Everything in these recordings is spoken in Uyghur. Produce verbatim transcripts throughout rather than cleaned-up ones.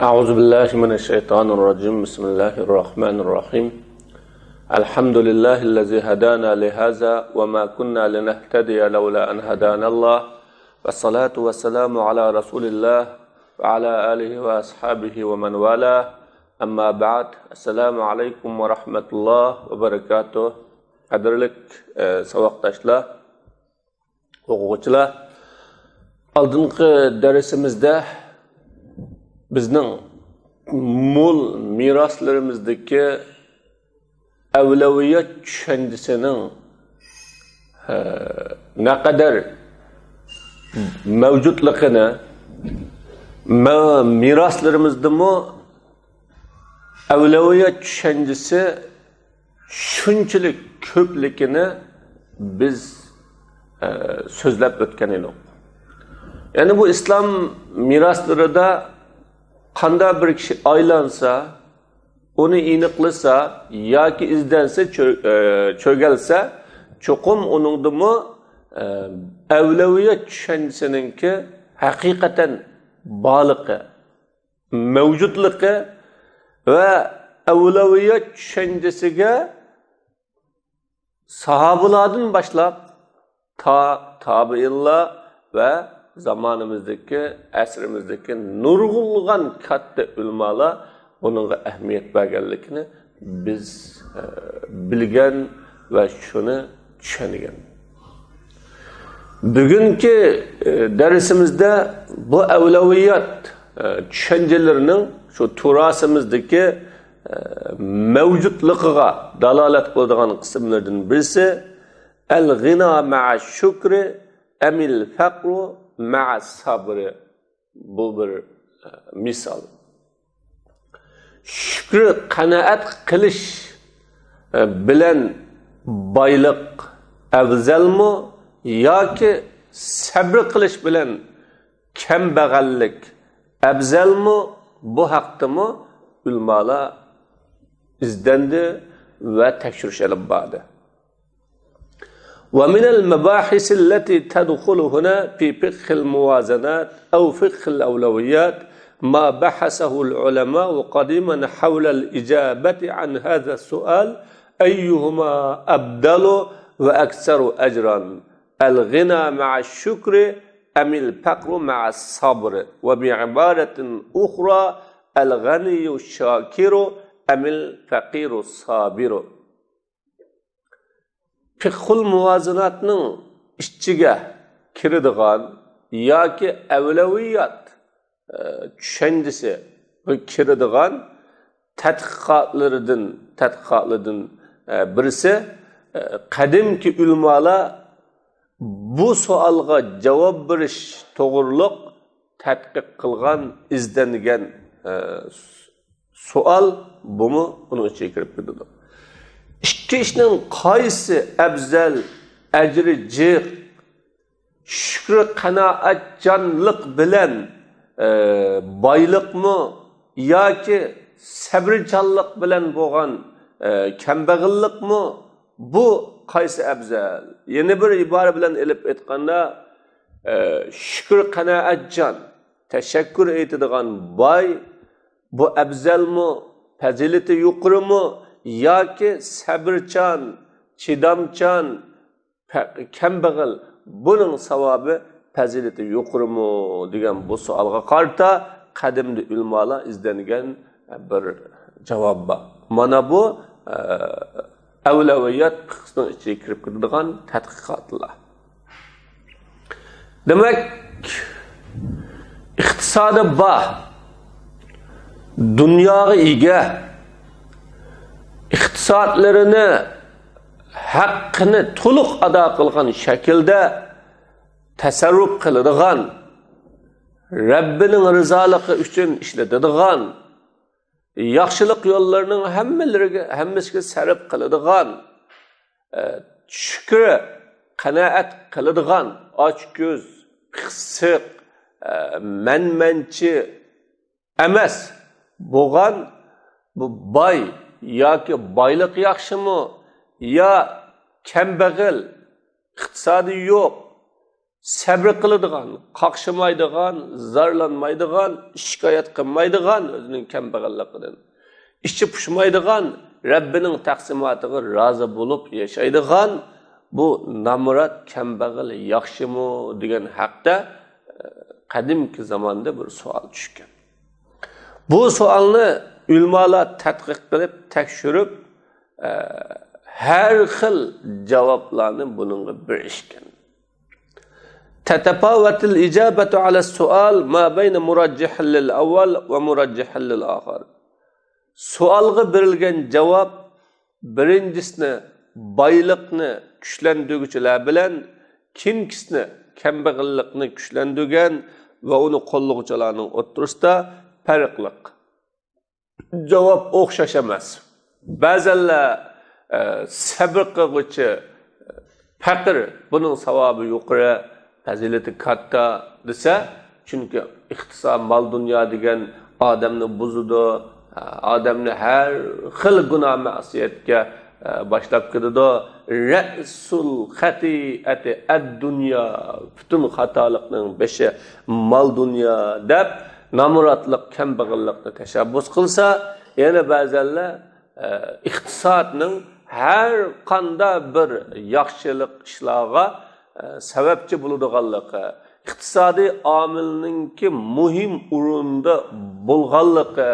أعوذ بالله من الشيطان الرجيم. بسم الله الرحمن الرحيم. الحمد لله الذي هدانا لهذا وما كنا لنهتدي لولا أن هدانا الله. والصلاة والسلام على رسول الله وعلى آله وأصحابه ومن والاه. أما بعد. السلام عليكم ورحمة الله وبركاته. قەدىرلىك، ئە، ساۋاقداشلار، ئوقۇغۇچىلار، ئالدىنقى دەرسىمىزدە بىزنىڭ مول مىراسلىرىمىزدىكى ئەۋلەۋىيەت چۈشەنچىسىنىڭ، ھە، نەقەدەر مەۋجۇتلۇقىنى، مە-، مىراسلىرىمىزدىمۇ ئەۋلەۋىيەت چۈشەنچىسى شۇنچىلىك كۆپلۈكىنى بىز، ئە، سۆزلەپ ئۆتكەن ئىدۇق. يەنى بۇ ئىسلام مىراسلىرىدا قانداق بىر كىشى ئايلانسا، ئۇنى ئېنىقلىسا ياكى ئىزدەنسە، چۆ-، ئە، چۆگەلسە، چوقۇم ئۇنىڭدىمۇ، ئە، ئەۋلەۋىيەت چۈشەنچىسىنىڭكى ھەقىقەتەن بارلىقى، مەۋجۇتلۇقى ۋە ئەۋلەۋىيەت چۈشەنچىسىگە ساھابىلاردىن باشلاپ تا تابىئىنلار ۋە زامانىمىزدىكى، ئەسرىمىزدىكى نۇرغۇنلىغان كاتتا ئۆلىمالار بۇنىڭغا ئەھمىيەت بەرگەنلىكىنى بىز، ئە، بىلگەن ۋە شۇنى چۈشەنگەن. بۈگۈنكى، ئە، دەرسىمىزدە بۇ ئەۋلەۋىيەت، ئە، چۈشەنچىلىرىنىڭ شۇ تۇراسىمىزدىكى، ئە، مەۋجۇتلۇقىغا دالالەت قىلىدىغان قىسىملىرىدىن بىرسى، ئەل غىنا مەئە شۈكرى ئەمىل فەقرۇ مەئە سابرى. بۇ بىر، ئە، مىسال. شۈكرى قانائەت قىلىش، ئە، بىلەن بايلىق ئەۋزەلمۇ ياكى سەبرى قىلىش بىلەن كەمبەغەللىك ئەۋزەلمۇ؟ بۇ ھەقتىمۇ ئۆلىمالار ئىزدەندى ۋە تەكشۈرۈش ئېلىپ باردى. ومن المباحث التي تدخل هنا في فقه الموازنات أو فقه الأولويات ما بحثه العلماء قديما حول الإجابة عن هذا السؤال، أيهما أفضل وأكثر أجرا، الغنى مع الشكر أم الفقر مع الصبر؟ وبعبارة أخرى، الغني الشاكر أم الفقير الصابر؟ فىقھۇل مۇۋازىناتنىڭ ئىچىگە كىرىدىغان ياكى ئەۋلەۋىيات، ئە، چۈشەنچىسىگە كىرىدىغان تەتقىقاتلىرىدىن، تەتقىقاتلىرىدىن، ئە، بىرسى، ئە، قەدىمكى ئۆلىمالار بۇ سوئالغا جاۋاب بېرىش توغرۇلۇق تەتقىق قىلغان، ئىزدەنگەن، ئە، سوئال بۇمۇ ئۇنىڭ ئىچىگە كىرىپ كېتىدۇ. ئىككى ئىشنىڭ قايسى ئەۋزەل، ئەجرى جىق، شۈكرى قانائەتچانلىق بىلەن، ئە، بايلىقمۇ ياكى سەبرىچانلىق بىلەن بولغان، ئە، كەمبەغەللىكمۇ؟ بۇ قايسى ئەۋزەل؟ يەنە بىر ئىبارە بىلەن ئېلىپ ئېيتقاندا، ئە، شۈكرى قانائەتچان، تەشەككۈر ئېيتىدىغان باي، بۇ ئەۋزەلمۇ، پەزىلىتى يۇقىرىمۇ ياكى سەبرىچان، چىدامچان، پە-، كەمبەغەل، بۇنىڭ ساۋابى، پەزىلىتى يۇقىرىمۇ دېگەن بۇ سوئالغا قارىتا قەدىمدە ئۆلىمالار ئىزدەنگەن بىر جاۋاب بار. مانا بۇ، ئە، ئەۋلەۋىيات پىقھىسىنىڭ ئىچىگە كىرىپ كېتىدىغان تەتقىقاتلار. دېمەك، ئىقتىسادى بار، دۇنياغا ئىگە، ئىقتىسادلىرىنى ھەققىنى تولۇق ئادا قىلغان شەكىلدە تەسەررۇپ قىلىدىغان، رەببىنىڭ رىزالىقى ئۈچۈن ئىشلىتىدىغان، ياخشىلىق يوللىرىنىڭ ھەممىلىرىگە، ھەممىسىگە سەرپ قىلىدىغان، ئە، شۈكرى قانائەت قىلىدىغان، ئاچكۆز، پىخسىق، ئە، مەنمەنچى ئەمەس بولغان بۇ باي ياكى بايلىق ياخشىمۇ يا كەمبەغەل، ئىقتىسادى يوق، سەبرى قىلىدىغان، قاقشىمايدىغان، زارلانمايدىغان، شىكايەت قىلمايدىغان ئۆزىنىڭ كەمبەغەللىكىدىن، ئىچى پۇشمايدىغان، رەببىنىڭ تەقسىماتىغا رازى بولۇپ ياشايدىغان بۇ نامرات كەمبەغەل ياخشىمۇ دېگەن ھەقتە، ئە، قەدىمكى زاماندا بىر سوئال چۈشكەن. بۇ سوئالنى ئۆلىمالار تەتقىق قىلىپ، تەكشۈرۈپ، ئە، ھەر خىل جاۋابلارنى بۇنىڭغا بېرىشكەن. تتفاوت الإجابة على السؤال ما بين مرجح للأول ومرجح للآخر. سوئالغا بېرىلگەن جاۋاب بىرىنچىسىنى بايلىقنى كۈچلەندۈرگۈچىلەر بىلەن كېيىنكىسىنى كەمبەغەللىكنى كۈچلەندۈرگەن ۋە ئۇنى قوللىغۇچىلارنىڭ ئوتتۇرىسىدا پەرقلىق. جاۋاب ئوخشاش ئەمەس. بەزەنلەر، ئە، سەبر قىلغۇچى پەقىر، بۇنىڭ ساۋابى يۇقىرى، پەزىلىتى كاتتا دېسە، چۈنكى ئىقتىساد، مال-دۇنيا دېگەن ئادەمنى بۇزىدۇ، ئادەمنى ھەر خىل گۇناھ مەسىيەتكە، ئە، باشلاپ كېتىدۇ. رەئسۇل خەتىئەتى ئەد-دۇنيا، پۈتۈن خاتالىقنىڭ بېشى مال-دۇنيا دەپ، نامراتلىق، كەمبەغەللىكنى تەشەببۇس قىلسا، يەنە بەزەنلەر ئىقتىسادنىڭ ھەر قانداق بىر ياخشىلىق ئىشلارغا، ئە، سەۋەبچى بولىدىغانلىقى، ئىقتىسادىي ئامىلنىڭكى مۇھىم ئورۇندا بولغانلىقى،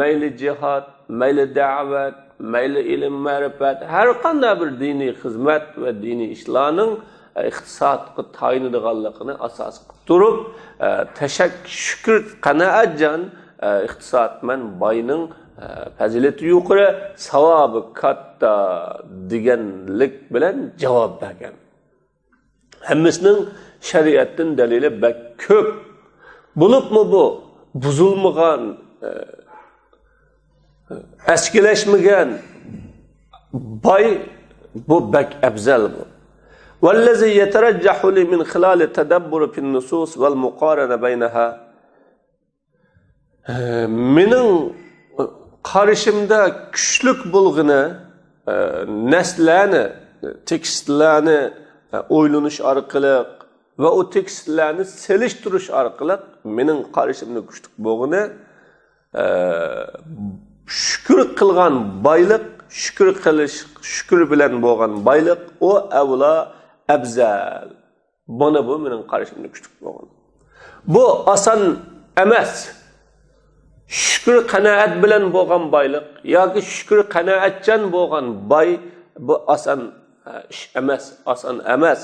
مەيلى جىھاد، مەيلى دەۋەت، مەيلى ئىلىم-مەرىپەت، ھەر قانداق بىر دىنىي خىزمەت ۋە دىنىي ئىشلارنىڭ، ئە، ئىقتىسادقا تايىنىدىغانلىقىنى ئاساس قىلىپ تۇرۇپ، ئە، تەشەك-، شۈكۈر، قانائەتچان، ئە، ئىقتىسادمەن باينىڭ، ئە، پەزىلىتى يۇقىرى، ساۋابى كاتتا دېگەنلىك بىلەن جاۋاب بەرگەن. ھەممىسىنىڭ شەرىئەتتىن دەلىلى بەك كۆپ. بولۇپمۇ بۇ بۇزۇلمىغان، ئە، ئەسكىلەشمىگەن باي، بۇ بەك ئەپزەل بۇ. والذي يترجح لي من خلال التدبر في النصوص والمقارنة بينها. مېنىڭ قارىشىمدا كۈچلۈك بولغىنى، نەسلەرنى، تېكىستلەرنى ئويلىنىش ئارقىلىق ۋە ئۇ تېكىستلەرنى سېلىشتۇرۇش ئارقىلىق مېنىڭ قارىشىمدا كۈچلۈك بولغىنى، شۈكۈر قىلغان بايلىق، شۈكۈر قىلىش، شۈكۈر بىلەن بولغان بايلىق، ئۇ ئەۋلا، ئەپزەل. مانا بۇ مېنىڭ قارىشىمدا كۈچلۈك بولغان. بۇ ئاسان ئەمەس. شۈكۈر قانائەت بىلەن بولغان بايلىق ياكى شۈكۈر قانائەتچان بولغان باي، بۇ ئاسان، ئە، ئىش ئەمەس، ئاسان ئەمەس.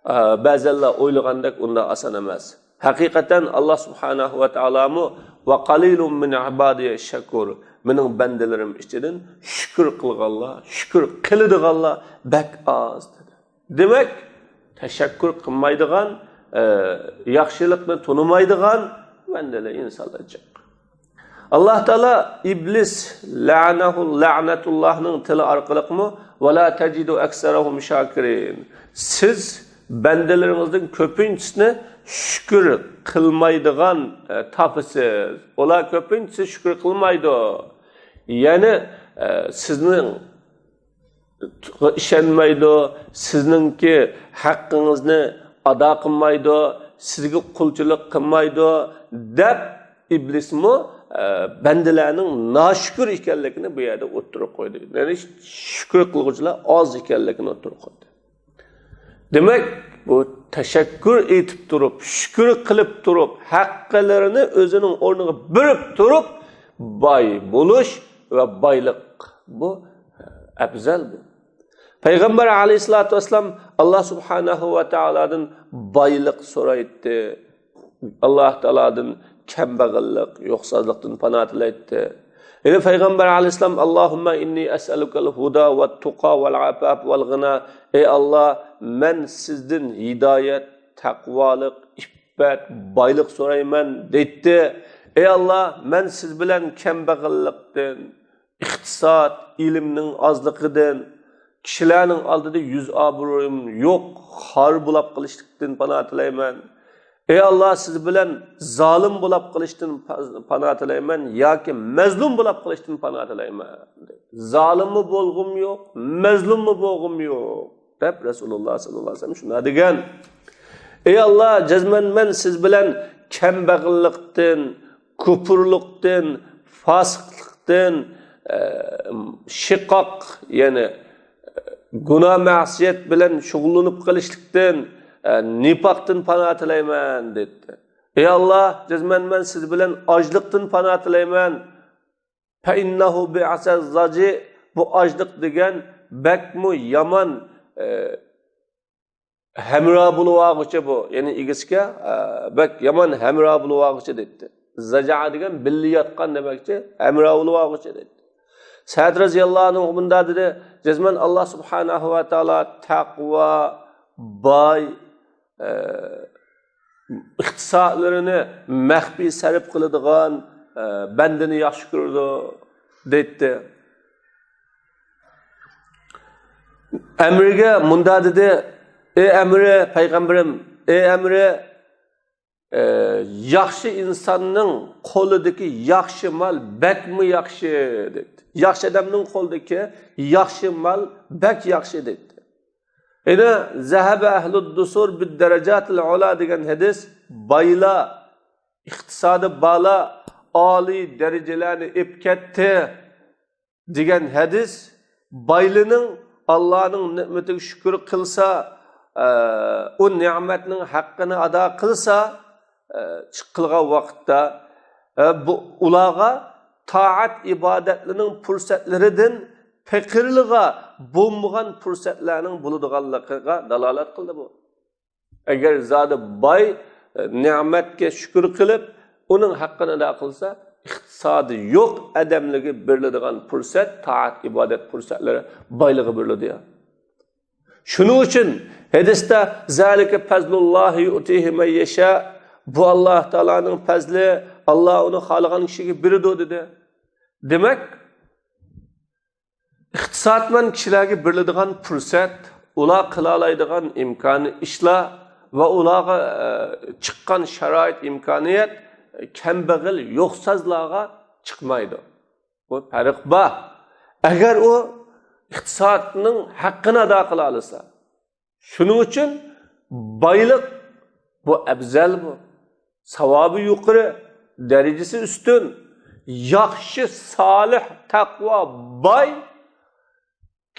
ئە، بەزەنلەر ئويلىغاندەك ئۇنداق ئاسان ئەمەس. ھەقىقەتەن ئاللا سۇبھانەھۇ ۋە تائالامۇ، «وقليل من عبادي الشكور»، مېنىڭ بەندىلىرىم ئىچىدىن شۈكۈر قىلغانلار، شۈكۈر قىلىدىغانلار بەك ئاز، دېدى. دېمەك، تەشەككۈر قىلمايدىغان، ئە، ياخشىلىقنى تونۇمايدىغان بەندىلەر، ئىنسانلار جىق. ئاللا تائالا ئىبلىس لەنەھۇ، لەنەتۇللاھنىڭ تىلى ئارقىلىقمۇ، «ولا تجد أكثرهم شاكرين»، سىز بەندىلىرىڭىزدىن كۆپىنچىسىنى شۈكۈر قىلمايدىغان، ئە، تاپىسىز. ئۇلار كۆپىنچىسى شۈكۈر قىلمايدۇ. يەنى، ئە، سىزنىڭ ئىشەنمەيدۇ، سىزنىڭكى ھەققىڭىزنى ئادا قىلمايدۇ، سىزگە قۇلچىلىق قىلمايدۇ، دەپ ئىبلىسمۇ، ئە، بەندىلەرنىڭ ناشۈكۈر ئىكەنلىكىنى بۇ يەردە ئوتتۇرىغا قويدى. يەنى شۈكۈر قىلغۇچىلار ئاز ئىكەنلىكىنى ئوتتۇرىغا قويدى. دېمەك، بۇ تەشەككۈر ئېيتىپ تۇرۇپ، شۈكۈر قىلىپ تۇرۇپ، ھەققىلىرىنى ئۆزىنىڭ ئورنىغا بېرىپ تۇرۇپ، باي بولۇش ۋە بايلىق، بۇ ئەپزەل بۇ. پەيغەمبەر ئەلەيھىسسالاتۇ ۋەسسالام ئاللا سۇبھانەھۇ ۋە تائالادىن بايلىق سورايتتى. ئاللا تائالادىن كەمبەغەللىك، يوقسۇزلۇقتىن پانا تىلەيتتى. يەنە پەيغەمبەر ئەلەيھىسسالام، «اللهم إني أسألك الهدى والتقى والعفاف والغنى»، ئەي ئاللا، مەن سىزدىن ھىدايەت، تەقۋالىق، ئىپپەت، بايلىق سورايمەن، دەيتتى. ئەي ئاللا، مەن سىز بىلەن كەمبەغەللىكتىن، ئىقتىساد، ئىلىمنىڭ ئازلىقىدىن، كىشىلەرنىڭ ئالدىدا يۈز ئابرۇيۇم يوق، خار بولاپ قېلىشلىقتىن پانا تىلەيمەن. ئەي ئاللا، سىز بىلەن زالىم بولاپ قېلىشتىن پا-، پانا تىلەيمەن ياكى مەزلۇم بولاپ قېلىشتىن پانا تىلەيمەن. زالىممۇ بولغۇم يوق، مەزلۇممۇ بولغۇم يوق، دەپ رەسۇلۇللا ساللاللاھۇ ئەلەيھى ۋەسەللەم شۇنداق دېگەن. ئەي ئاللا، جەزمەن مەن سىز بىلەن كەمبەغەللىقتىن، كۇپۇرلۇقتىن، فاسىقلىقتىن، ئە، شىقاق، يەنى گۇناھ مەسىيەت بىلەن شۇغۇللىنىپ قېلىشلىقتىن، ئە، نىپاقتىن پانا تىلەيمەن، دەيتتى. ئەي ئاللا، جەزمەن مەن سىز بىلەن ئاجلىقتىن پانا تىلەيمەن. فَإِنَّهُ بِئْسَ الزَّاجِ، بۇ ئاجلىق دېگەن بەكمۇ يامان، ئە، ھەمراھ بولۇۋالغۇچى بۇ. يەنى ئىگىسىگە، ئە، بەك يامان ھەمراھ بولۇۋالغۇچى دەيتتى. زەجەئە دېگەن بىللە ياتقان دېمەكچى، ھەمراھ بولۇۋالغۇچى دەيتتى. سەئد رەزىياللاھۇ ئەنھۇ مۇنداق دېدى، جەزمەن ئاللا سۇبھانەھۇ ۋە تائالا تەقۋا، باي، ئە، ئىقتىسادلىرىنى مەخپىي سەرپ قىلىدىغان، ئە، بەندىنى ياخشى كۆرىدۇ، دەيتتى. ئەمرىگە مۇنداق دېدى، ئەي ئەمرى، پەيغەمبىرىم، ئەي ئەمرى، ئە، ياخشى ئىنساننىڭ قولىدىكى ياخشى مال بەكمۇ ياخشى، دەيتتى. ياخشى ئادەمنىڭ قولىدىكى ياخشى مال بەك ياخشى، دەيتتى. يەنە «زەھەبە ئەھلۇد دۇسۇر بىد دەرەجاتىل ئۇلا» دېگەن ھەدىس، بايلار، ئىقتىسادى بارلار ئالىي دەرىجىلەرنى ئېپ كەتتى، دېگەن ھەدىس، بايلىنىڭ ئاللانىڭ نېمىتىگە شۈكۈر قىلسا، ئە، ئۇ نېمەتنىڭ ھەققىنى ئادا قىلسا، ئە، چىققىلىغان ۋاقىتتا، ئە، بۇ ئۇلارغا تائەت ئىبادەتلىرىنىڭ پۇرسەتلىرىدىن پېقىرلىغا بولمىغان پۇرسەتلەرنىڭ بولىدىغانلىقىغا دالالەت قىلدى بۇ. ئەگەر زادى باي، ئە، نېمەتكە شۈكۈر قىلىپ، ئۇنىڭ ھەققىنى ئادا قىلسا، ئىقتىسادى يوق ئادەملەرگە بېرىلىدىغان پۇرسەت، تائەت ئىبادەت پۇرسەتلىرى بايلىققا بېرىلىدۇ يا. شۇنىڭ ئۈچۈن ھەدىستە «زالىكە پەزلۇللاھى يۇئتىھى مەن يەشا»، بۇ ئاللا تائالانىڭ پەزلى، ئاللا ئۇنى خالىغان كىشىگە بېرىدۇ، دېدى. دېمەك، ئىقتىسادمەن كىشىلەرگە بېرىلىدىغان پۇرسەت، ئۇلار قىلالايدىغان ئىمكانىي ئىشلار ۋە ئۇلارغا، ئە، چىققان شارائىت، ئىمكانىيەت، ئە، كەمبەغەل، يوقسۇزلارغا چىقمايدۇ. بۇ پەرق بار. ئەگەر ئۇ ئىقتىسادنىڭ ھەققىنى ئادا قىلالىسا، شۇنىڭ ئۈچۈن بايلىق بۇ ئەپزەل بۇ. ساۋابى يۇقىرى، دەرىجىسى ئۈستۈن، ياخشى، سالىھ، تەقۋا، باي،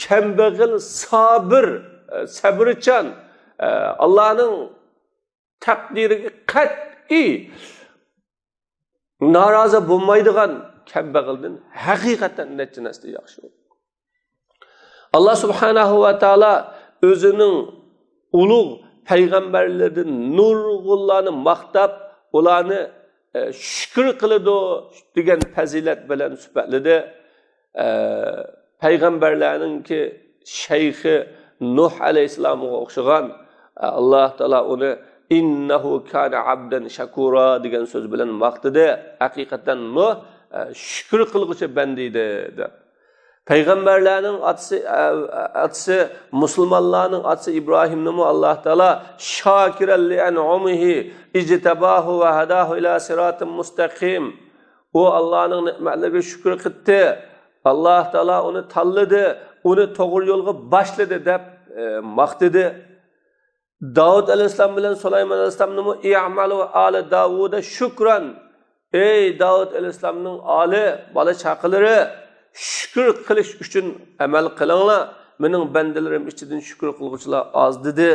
كەمبەغەل، سابىر، ئە، سەبرىچان، ئە، ئاللانىڭ تەقدىرىگە قەتئىي نارازى بولمايدىغان كەمبەغەلدىن ھەقىقەتەن نەچچە نەسلە ياخشى. ئاللا سۇبھانەھۇ ۋە تائالا ئۆزىنىڭ ئۇلۇغ پەيغەمبەرلىرىدىن نۇرغۇنلارنى ماختاپ، ئۇلارنى، ئە، شۈكۈر قىلىدۇ دېگەن پەزىلەت بىلەن سۈپەتلىدى. ئە، پەيغەمبەرلەرنىڭكى شەيخى نۇھ ئەلەيھىسسالامغا ئوخشىغان، ئە، ئاللا تائالا ئۇنى «ئىننەھۇ كانە ئەبدەن شەكۇرا» دېگەن سۆز بىلەن ماختىدى. ھەقىقەتەن نۇھ، ئە، شۈكۈر قىلغۇچى بەندە ئىدى، دەپ. پەيغەمبەرلەرنىڭ ئاتىسى، ئە، ئاتىسى، مۇسۇلمانلارنىڭ ئاتىسى ئىبراھىمنىمۇ ئاللا تائالا «شاكىرەن لىئەنئۇمىھى ئىجتەباھۇ ۋە ھەداھۇ ئىلا سىراتىن مۇستەقىم». ئۇ ئاللانىڭ نېمەتلىرىگە شۈكۈر قىلدى. ئاللا تائالا ئۇنى تاللىدى، ئۇنى توغرا يولغا باشلىدى، دەپ، ئە، ماختىدى. داۋۇت ئەلەيھىسسالام بىلەن سۇلايمان ئەلەيھىسسالامنىمۇ «ئىئمەلۇ ئالە داۋۇدە شۈكرەن». ئەي داۋۇت ئەلەيھىسسالامنىڭ ئالى، بالا چاقىلىرى، شۈكۈر قىلىش ئۈچۈن ئەمەل قىلىڭلار، مېنىڭ بەندىلىرىم ئىچىدىن شۈكۈر قىلغۇچىلار ئاز، دېدى.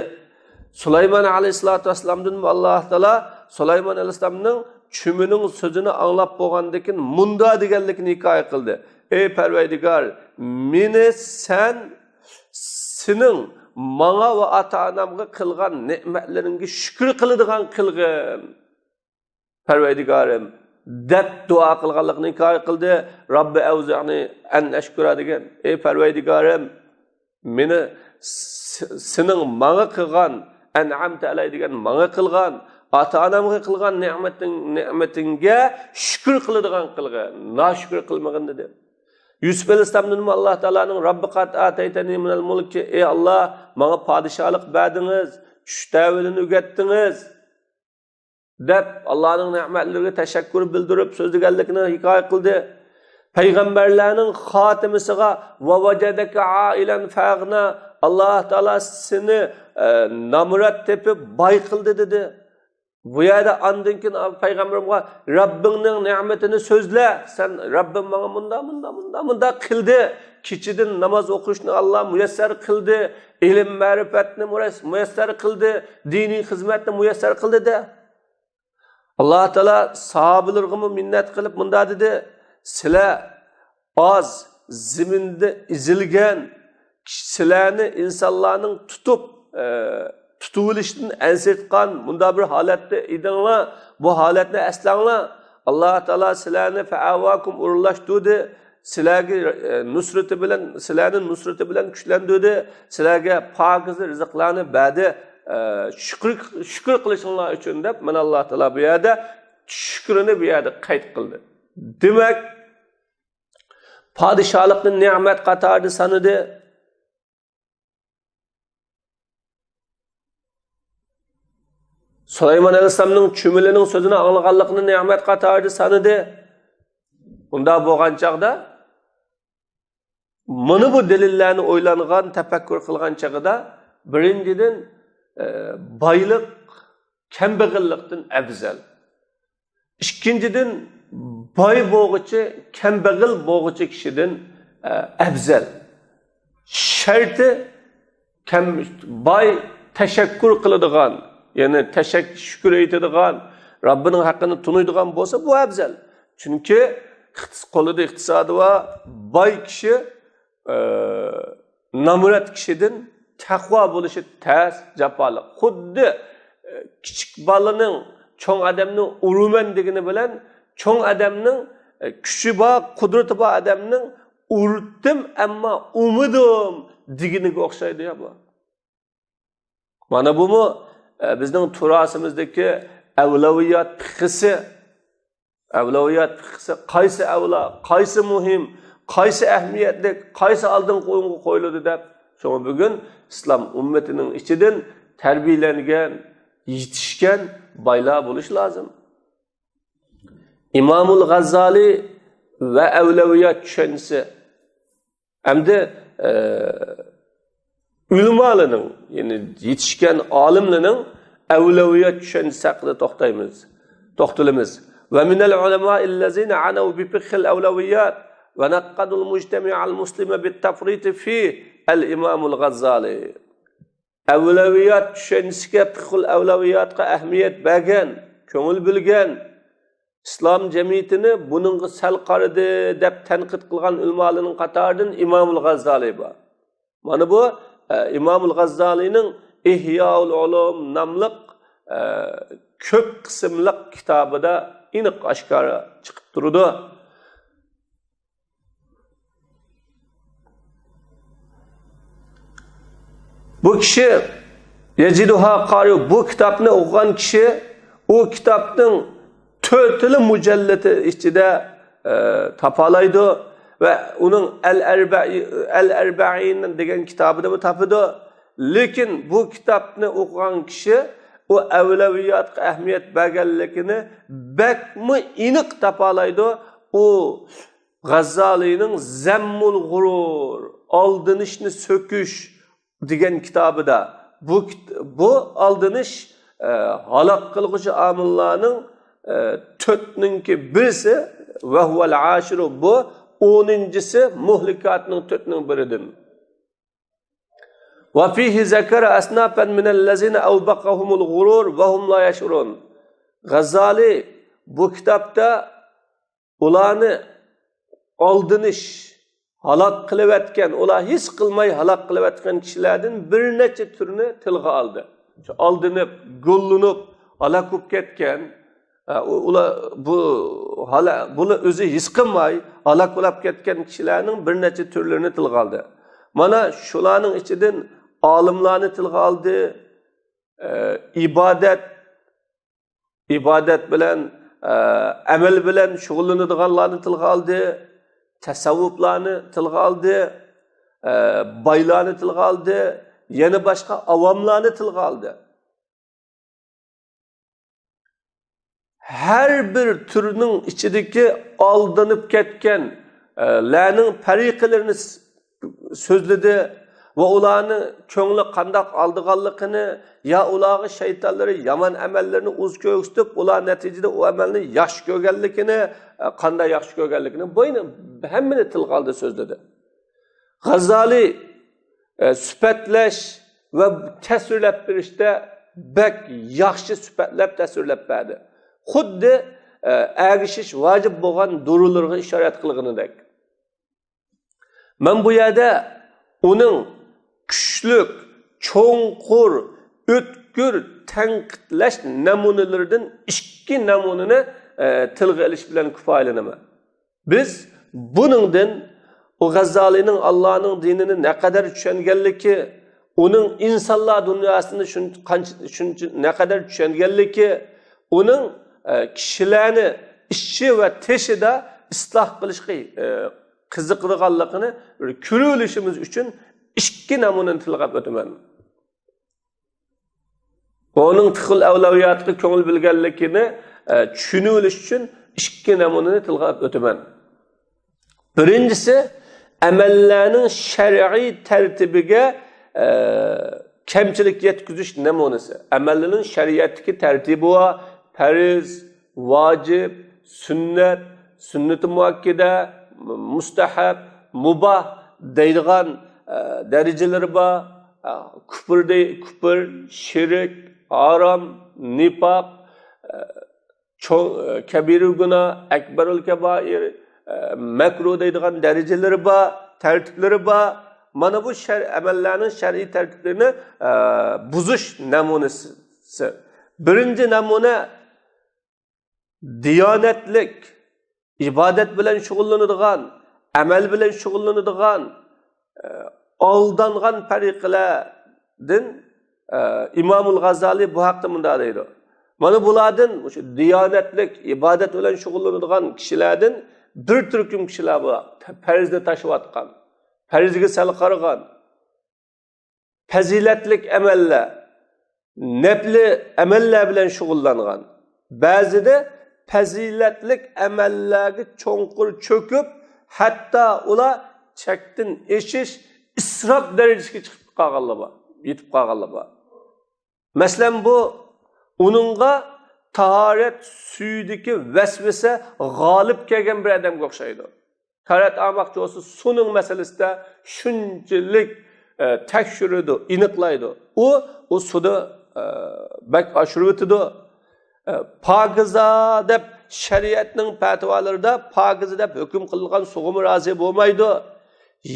سۇلايمان ئەلەيھىسسالاتۇ ۋەسسالامدىن ئاللا تائالا سۇلايمان ئەلەيھىسسالامنىڭ چۈمۈنىڭ سۆزىنى ئاڭلاپ بولغاندىن كېيىن مۇنداق دېگەنلىكىنى ھېكايە قىلدى: «ئەي پەرۋەردىگار، مېنى سەن سېنىڭ ماڭا ۋە ئاتا-ئانامغا قىلغان نېمەتلىرىڭگە شۈكۈر قىلىدىغان قىلغىن، پەرۋەردىگارىم» دەپ دۇئا قىلغانلىقىنى ھېكايە قىلدى. «رەببى ئەۋزىئنى ئەن ئەشكۇرە» دېگەن، «ئەي پەرۋەردىگارىم، مېنى س-، سېنىڭ ماڭا قىلغان، ئەنئەمتە ئەلەي دېگەن ماڭا قىلغان، ئاتا-ئانامغا قىلغان نېمىتىڭ-، نېمىتىڭگە شۈكۈر قىلىدىغان قىلغىن، ناشۈكۈر قىلمىغىن» دېدى. يۈسۈپ ئەلەيھىسسالامدىنمۇ ئاللا تائالانىڭ «رەببى قەد ئاتەيتەنى مىنەل مۇلكى»، «ئەي ئاللا، ماڭا پادىشاھلىق بەردىڭىز، چۈش تەۋىلىنى ئۆگەتتىڭىز» دەپ، ئاللانىڭ نېمەتلىرىگە تەشەككۈر بىلدۈرۈپ سۆزلىگەنلىكىنى ھېكايە قىلدى. پەيغەمبەرلەرنىڭ خاتىمىسىغا «ۋە ۋەجەدەكە ئائىلەن فەئەغنا»، ئاللاھ تائالا سېنى، ئە، نامرات تېپىپ باي قىلدى دېدى. بۇ يەردە ئاندىن كېيىن پەيغەمبىرىمغا رەببىڭنىڭ نېمىتىنى سۆزلە، سەن رەببىم ماڭا مۇنداق، مۇنداق، مۇنداق، مۇنداق قىلدى. كېچىدىن ناماز ئوقۇشنى ئاللاھ مۇيەسسەر قىلدى. ئىلىم مەرىپەتنى مۇرەس-، مۇيەسسەر قىلدى. دىنىي خىزمەتنى مۇيەسسەر قىلدى دە. ئاللاھ تائالا ساھابىلىرىغىمۇ مىننەت قىلىپ مۇنداق دېدى، سىلەر ئاز، زېمىندا ئېزىلگەن، سىلەرنى ئىنسانلارنىڭ تۇتۇپ، ئە، تۇتۇۋېلىشتىن ئەنسىرەتكەن مۇنداق بىر ھالەتتە ئىدىڭلار، بۇ ھالەتنى ئەسلەڭلار. ئاللاھ تائالا سىلەرنى فەئاۋاكۇم ئورۇنلاشتۇردى، سىلەرگە، ئە، نۇسرىتى بىلەن، سىلەرنى نۇسرىتى بىلەن كۈچلەندۈردى، سىلەرگە پاكىزە رىزىقلارنى بەردى، ئە، شۈكۈر، شۈكۈر قىلىشىڭلار ئۈچۈن دەپ، مانا ئاللاھ تائالا بۇ يەردە شۈكرىنى بۇ يەردە قەيت قىلدى. دېمەك، پادىشاھلىقنى نېمەت قاتارىدا سانىدى. سۇلايمان ئەلەيھىسسالامنىڭ چۈمۈلىنىڭ سۆزىنى ئاڭلىغانلىقىنى نېمەت قاتارىدا سانىدى. ئۇنداق بولغان چاغدا، مانا بۇ دەلىللەرنى ئويلانغان، تەپەككۇر قىلغان چېغىدا، بىرىنچىدىن، ئە، بايلىق كەمبەغەللىكتىن ئەۋزەل. ئىككىنچىدىن، باي بولغۇچى كەمبەغەل بولغۇچى كىشىدىن، ئە، ئەۋزەل. شەرتى، كەم-، باي تەشەككۈر قىلىدىغان، يەنى تەشەك-، شۈكۈر ئېيتىدىغان، رەببىنىڭ ھەققىنى تونۇيدىغان بولسا، بۇ ئەۋزەل. چۈنكى ئىقتىس-، قولىدا ئىقتىسادى بار باي كىشى، ئە، نامرات كىشىدىن تەقۋا بولۇشى تەس، جاپالىق. خۇددى، ئە، كىچىك بالىنىڭ چوڭ ئادەمنى ئۇرىمەن دېگىنى بىلەن، چوڭ ئادەمنىڭ، ئە، كۈچى بار، قۇدرىتى بار ئادەمنىڭ ئۇردۇم، ئەمما ئۇرمىدىم دېگىنىگە ئوخشايدۇ يا بۇ. مانا بۇمۇ، ئە، بىزنىڭ تۇراسىمىزدىكى ئەۋلەۋىيات پىقىسى. ئەۋلەۋىيات پىقىسى قايسى ئەۋلا، قايسى مۇھىم، قايسى ئەھمىيەتلىك، قايسى ئالدىنقى ئورۇنغا قويۇلىدۇ دەپ. شۇڭا بۈگۈن ئىسلام ئۈممىتىنىڭ ئىچىدىن تەربىيەلەنگەن، يېتىشكەن بايلار بولۇش لازىم. ئىمامۇل غاززالى ۋە ئەۋلەۋىيات چۈشەنچىسى. ئەمدى، ئە، ئۆلىمالارنىڭ، يەنى يېتىشكەن ئالىملارنىڭ ئەۋلەۋىيات چۈشەنچىسى ھەققىدە توختايمىز، توختىلىمىز. ومن العلماء الذين عنوا بفقه الأولويات ونقدوا المجتمع المسلم بالتفريط فيه الإمام الغزالي. ئەۋلەۋىيات چۈشەنچىسىگە، پىقھۇل ئەۋلەۋىياتقا ئەھمىيەت بەرگەن، كۆڭۈل بۆلگەن، ئىسلام جەمئىيىتىنى بۇنىڭغا سەل قارىدى دەپ تەنقىد قىلغان ئۆلىمالارنىڭ قاتارىدىن ئىمامۇل غاززالى بار. مانا بۇ، ئە، ئىمامۇل غاززالىنىڭ ئىھياۇل ئۇلۇم ناملىق، ئە، كۆپ قىسىملىق كىتابىدا ئېنىق ئاشكارا چىقىپ تۇرىدۇ. بۇ كىشى يەجىدۇھا قارىئۇ، بۇ كىتابنى ئوقۇغان كىشى، ئۇ كىتابنىڭ تۆتىلا مۇجەللىتى ئىچىدە، ئە، تاپالايدۇ ۋە ئۇنىڭ ئەل ئەربەئى-، ئەل ئەربەئىن دېگەن كىتابىدىمۇ تاپىدۇ. لېكىن بۇ كىتابنى ئوقۇغان كىشى ئۇ ئەۋلەۋىياتقا ئەھمىيەت بەرگەنلىكىنى بەكمۇ ئېنىق تاپالايدۇ. ئۇ غاززالىنىڭ زەممۇل غۇرۇر، ئالدىنىشنى سۆكۈش دېگەن كىتابىدا بۇ كىت-، بۇ ئالدىنىش، ئە، ھالاك قىلغۇچى ئامىللارنىڭ، ئە، تۆتنىڭكى بىرسى، ۋەھۇۋەل ئاشىرۇ، بۇ ئونىنچىسى، مۇھلىكاتنىڭ تۆتنىڭ بىرىدىن. وفيه ذكر أصنافا من الذين أوبقهم الغرور وهم لا يشعرون. غاززالى بۇ كىتابتا ئۇلارنى ئالدىنىش، ھالاك قىلىۋەتكەن، ئۇلار ھېس قىلماي ھالاك قىلىۋەتكەن كىشىلەردىن بىر نەچچە تۈرنى تىلغا ئالدى. شۇ ئالدىنىپ، گۇللىنىپ، ھالاك بولۇپ كەتكەن، ئە، ئۇ-، ئۇلار بۇ ھالا-، بۇنى ئۆزى ھېس قىلماي ھالاك بولۇپ كەتكەن كىشىلەرنىڭ بىر نەچچە تۈرلىرىنى تىلغا ئالدى. مانا شۇلارنىڭ ئىچىدىن ئالىملارنى تىلغا ئالدى، ئە، ئىبادەت، ئىبادەت بىلەن، ئە، ئەمەل بىلەن شۇغۇللىنىدىغانلارنى تىلغا ئالدى، تەسەۋۋۇپلارنى تىلغا ئالدى، ئە، بايلارنى تىلغا ئالدى، يەنە باشقا ئاۋاملارنى تىلغا ئالدى. ھەر بىر تۈرنىڭ ئىچىدىكى ئالدىنىپ كەتكەن، ئە، لەرنىڭ پەرىقىلىرىنى س-، سۆزلىدى. ۋە ئۇلارنى كۆڭلى قانداق ئالدىغانلىقىنى، يا ئۇلارغا شەيتانلىرى يامان ئەمەللىرىنى ئۇز كۆرسىتىپ، ئۇلار نەتىجىدە ئۇ ئەمەلنى ياخشى كۆرگەنلىكىنى، ئە، قانداق ياخشى كۆرگەنلىكىنى، بۇ ھەممىنى تىلغا ئالدى، سۆزلىدى. غازالى، ئە، سۈپەتلەش ۋە تەسۋىرلەپ بېرىشتە بەك ياخشى سۈپەتلەپ تەسۋىرلەپ بەردى. خۇددى، ئە، ئەگىشىش ۋاجىپ بولغان دورىلىرىغا ئىشارەت قىلغىنىدەك. مەن بۇ يەردە ئۇنىڭ كۈچلۈك، چوڭقۇر، ئۆتكۈر تەنقىدلەش نەمۇنىلىرىدىن ئىككى نەمۇنىنى، ئە، تىلغا ئېلىش بىلەن كۇپايىلىنىمەن. بىز بۇنىڭدىن ئۇ غەززالىنىڭ ئاللانىڭ دىنىنى نەقەدەر چۈشەنگەنلىكى، ئۇنىڭ ئىنسانلار دۇنياسىنى شۇن-، قانچە، شۇنچە نەقەدەر چۈشەنگەنلىكى، ئۇنىڭ، ئە، كىشىلەرنى ئىچى ۋە تېشىدا ئىسلاھ قىلىشقا، ئە، قىزىقىدىغانلىقىنى بىر كۆرۈۋېلىشىمىز ئۈچۈن ئىككى نەمۇنىنى تىلغا ئېلىپ ئۆتىمەن. ئۇنىڭ پىقھۇل ئەۋلەۋىياتقا كۆڭۈل بۆلگەنلىكىنى، ئە، چۈشىنىۋېلىش ئۈچۈن ئىككى نەمۇنىنى تىلغا ئېلىپ ئۆتىمەن. بىرىنچىسى، ئەمەللەرنىڭ شەرئىي تەرتىپىگە، ئە، كەمچىلىك يەتكۈزۈش نەمۇنىسى. ئەمەللەرنىڭ شەرىئەتتىكى تەرتىپى بار، پەرز، ۋاجىپ، سۈننەت، سۈننىتى مۇئەككىدە، مۇستەھەب، مۇباھ دەيدىغان، ئە، دەرىجىلىرى بار. ئە، كۇپر دەي-، كۇپر، شىرك، ھارام، نىپاق، ئە، چوڭ، ئە، كەبىرە گۇناھ، ئەكبەرۇل كەبائىر، ئە، مەكرۇھ دەيدىغان دەرىجىلىرى بار، تەرتىپلىرى بار. مانا بۇ شەر-، ئەمەللەرنىڭ شەرئىي تەرتىپلىرىنى، ئە، بۇزۇش نەمۇنىسى. بىرىنچى نەمۇنە، دىيانەتلىك، ئىبادەت بىلەن شۇغۇللىنىدىغان، ئەمەل بىلەن شۇغۇللىنىدىغان، ئە، ئالدانغان پەرىقىلەردىن، ئە، ئىمامۇل غازالى بۇ ھەقتە مۇنداق دەيدۇ. مانا بۇلاردىن، مۇشۇ دىيانەتلىك، ئىبادەت بىلەن شۇغۇللىنىدىغان كىشىلەردىن بىر تۈركۈم كىشىلەر بار. پەرزنى تاشلىۋاتقان، پەرزگە سەل قارىغان، پەزىلەتلىك ئەمەللەر، نەپلى ئەمەللەر بىلەن شۇغۇللانغان. بەزىدە پەزىلەتلىك ئەمەللەرگە چوڭقۇر چۆكۈپ، ھەتتا ئۇلار چەكتىن ئېشىش، ئىسراپ دەرىجىسىگە چىقىپ قالغانلار بار، يېتىپ قالغانلار بار. مەسىلەن، بۇ ئۇنىڭغا تاھارەت سۈيىدىكى ۋەسۋەسە غالىب كەلگەن بىر ئادەمگە ئوخشايدۇ. تاھارەت ئالماقچى بولسا، سۇنىڭ مەسىلىسىدە شۇنچىلىك، ئە، تەكشۈرىدۇ، ئېنىقلايدۇ. ئۇ، ئۇ سۇدا، ئە، بەك ئاشۇرۇۋېتىدۇ. ئە، پاكىزە دەپ شەرىئەتنىڭ پەتىۋالىرىدا پاكىزە دەپ ھۆكۈم قىلىنغان سۇغىمۇ رازى بولمايدۇ.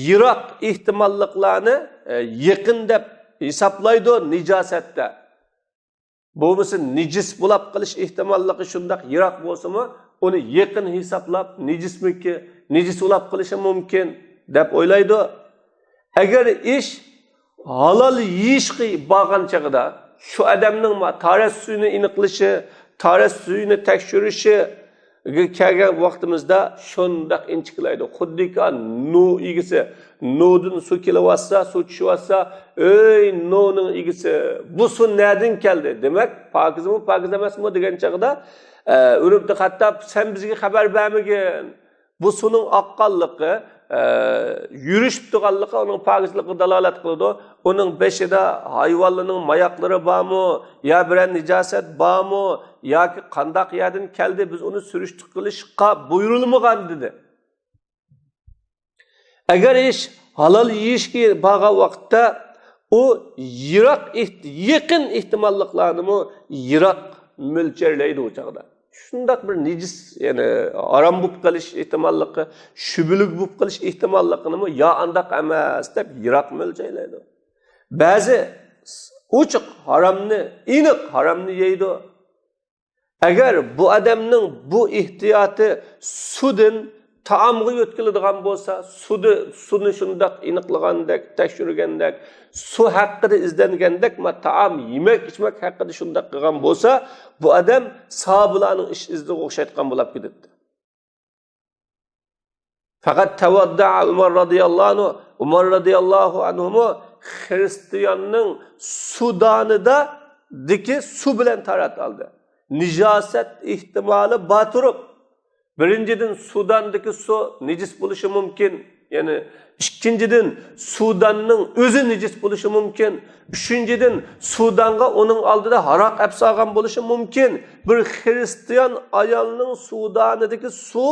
يىراق ئېھتىماللىقلارنى، ئە، يېقىن دەپ ھېسابلايدۇ نىجاسەتتە. بولمىسا نىجىس بولاپ قېلىش ئېھتىماللىقى شۇنداق يىراق بولسىمۇ، ئۇنى يېقىن ھېسابلاپ، نىجىسمىكى، نىجىس بولاپ قېلىشى مۇمكىن دەپ ئويلايدۇ. ئەگەر ئىش ھالال يېيىشقا بارغان چېغىدا، شۇ ئادەمنىڭ ما-، تاھارەت سۈيىنى ئېنىقلىشى، تاھارەت سۈيىنى تەكشۈرۈشىگە كەلگەن ۋاقتىمىزدا شۇنداق ئىنچىكىلەيدۇ. خۇددىكى نۇ ئىگىسى نۇدىن سۇ كېلىۋاتسا، سۇ چۈشۈۋاتسا، «ئۆي نۇنىڭ ئىگىسى، بۇ سۇ نەدىن كەلدى؟ دېمەك، پاكىزمۇ، پاكىز ئەمەسمۇ؟» دېگەن چاغدا، ئە، ئۆمەر ئىبن خەتتاب، «سەن بىزگە خەۋەر بەرمىگىن. بۇ سۇنىڭ ئاققانلىقى، ئە، يۈرۈشۈپ تۇرغانلىقى ئۇنىڭ پاكىزلىقىغا دالالەت قىلىدۇ. ئۇنىڭ بېشىدا ھايۋانلارنىڭ ماياقلىرى بارمۇ، يا بىرەر نىجاسەت بارمۇ، ياكى قانداق يەردىن كەلدى، بىز ئۇنى سۈرۈشتە قىلىشقا بۇيرۇلمىغان» دېدى. ئەگەر ئىش ھالال يېيىشكە بارغان ۋاقىتتا، ئۇ يىراق ئېھت-، يېقىن ئېھتىماللىقلارنىمۇ يىراق مۆلچەرلەيدۇ ئۇ چاغدا. شۇنداق بىر نىجىس، يەنى ھارام بولۇپ قېلىش ئېھتىماللىقى، شۈبھىلىك بولۇپ قېلىش ئېھتىماللىقىنىمۇ يا ئانداق ئەمەس دەپ يىراق مۆلچەرلەيدۇ. بەزى ئوچۇق ھارامنى، ئېنىق ھارامنى يەيدۇ. ئەگەر بۇ ئادەمنىڭ بۇ ئېھتىياتى سۇدىن تائامغا يۆتكىلىدىغان بولسا، سۇدى-، سۇنى شۇنداق ئېنىقلىغاندەك، تەكشۈرگەندەك، سۇ ھەققىدە ئىزدەنگەندەك، ما، تائام، يېمەك، ئىچمەك ھەققىدە شۇنداق قىلغان بولسا، بۇ ئادەم ساھابىلارنىڭ ئىش ئىزىغا ئوخشايدىغان بولاپ كېتىپتۇ. فەقەت تەۋەددەئە ئۇمەر رەزىيەللاھۇ ئەنھۇ، ئۇمەر رەزىيەللاھۇ ئەنھۇمۇ خىرىستىياننىڭ سۇدانىدىكى سۇ بىلەن تاھارەت ئالدى. نىجاسەت ئېھتىمالى بار تۇرۇپ، بىرىنچىدىن، سۇداندىكى سۇ نىجىس بولۇشى مۇمكىن. يەنى، ئىككىنچىدىن، سۇداننىڭ ئۆزى نىجىس بولۇشى مۇمكىن. ئۈچىنچىدىن، سۇدانغا ئۇنىڭ ئالدىدا ھاراق ئەپ سالغان بولۇشى مۇمكىن. بىر خىرىستىيان ئايالنىڭ سۇدانىدىكى سۇ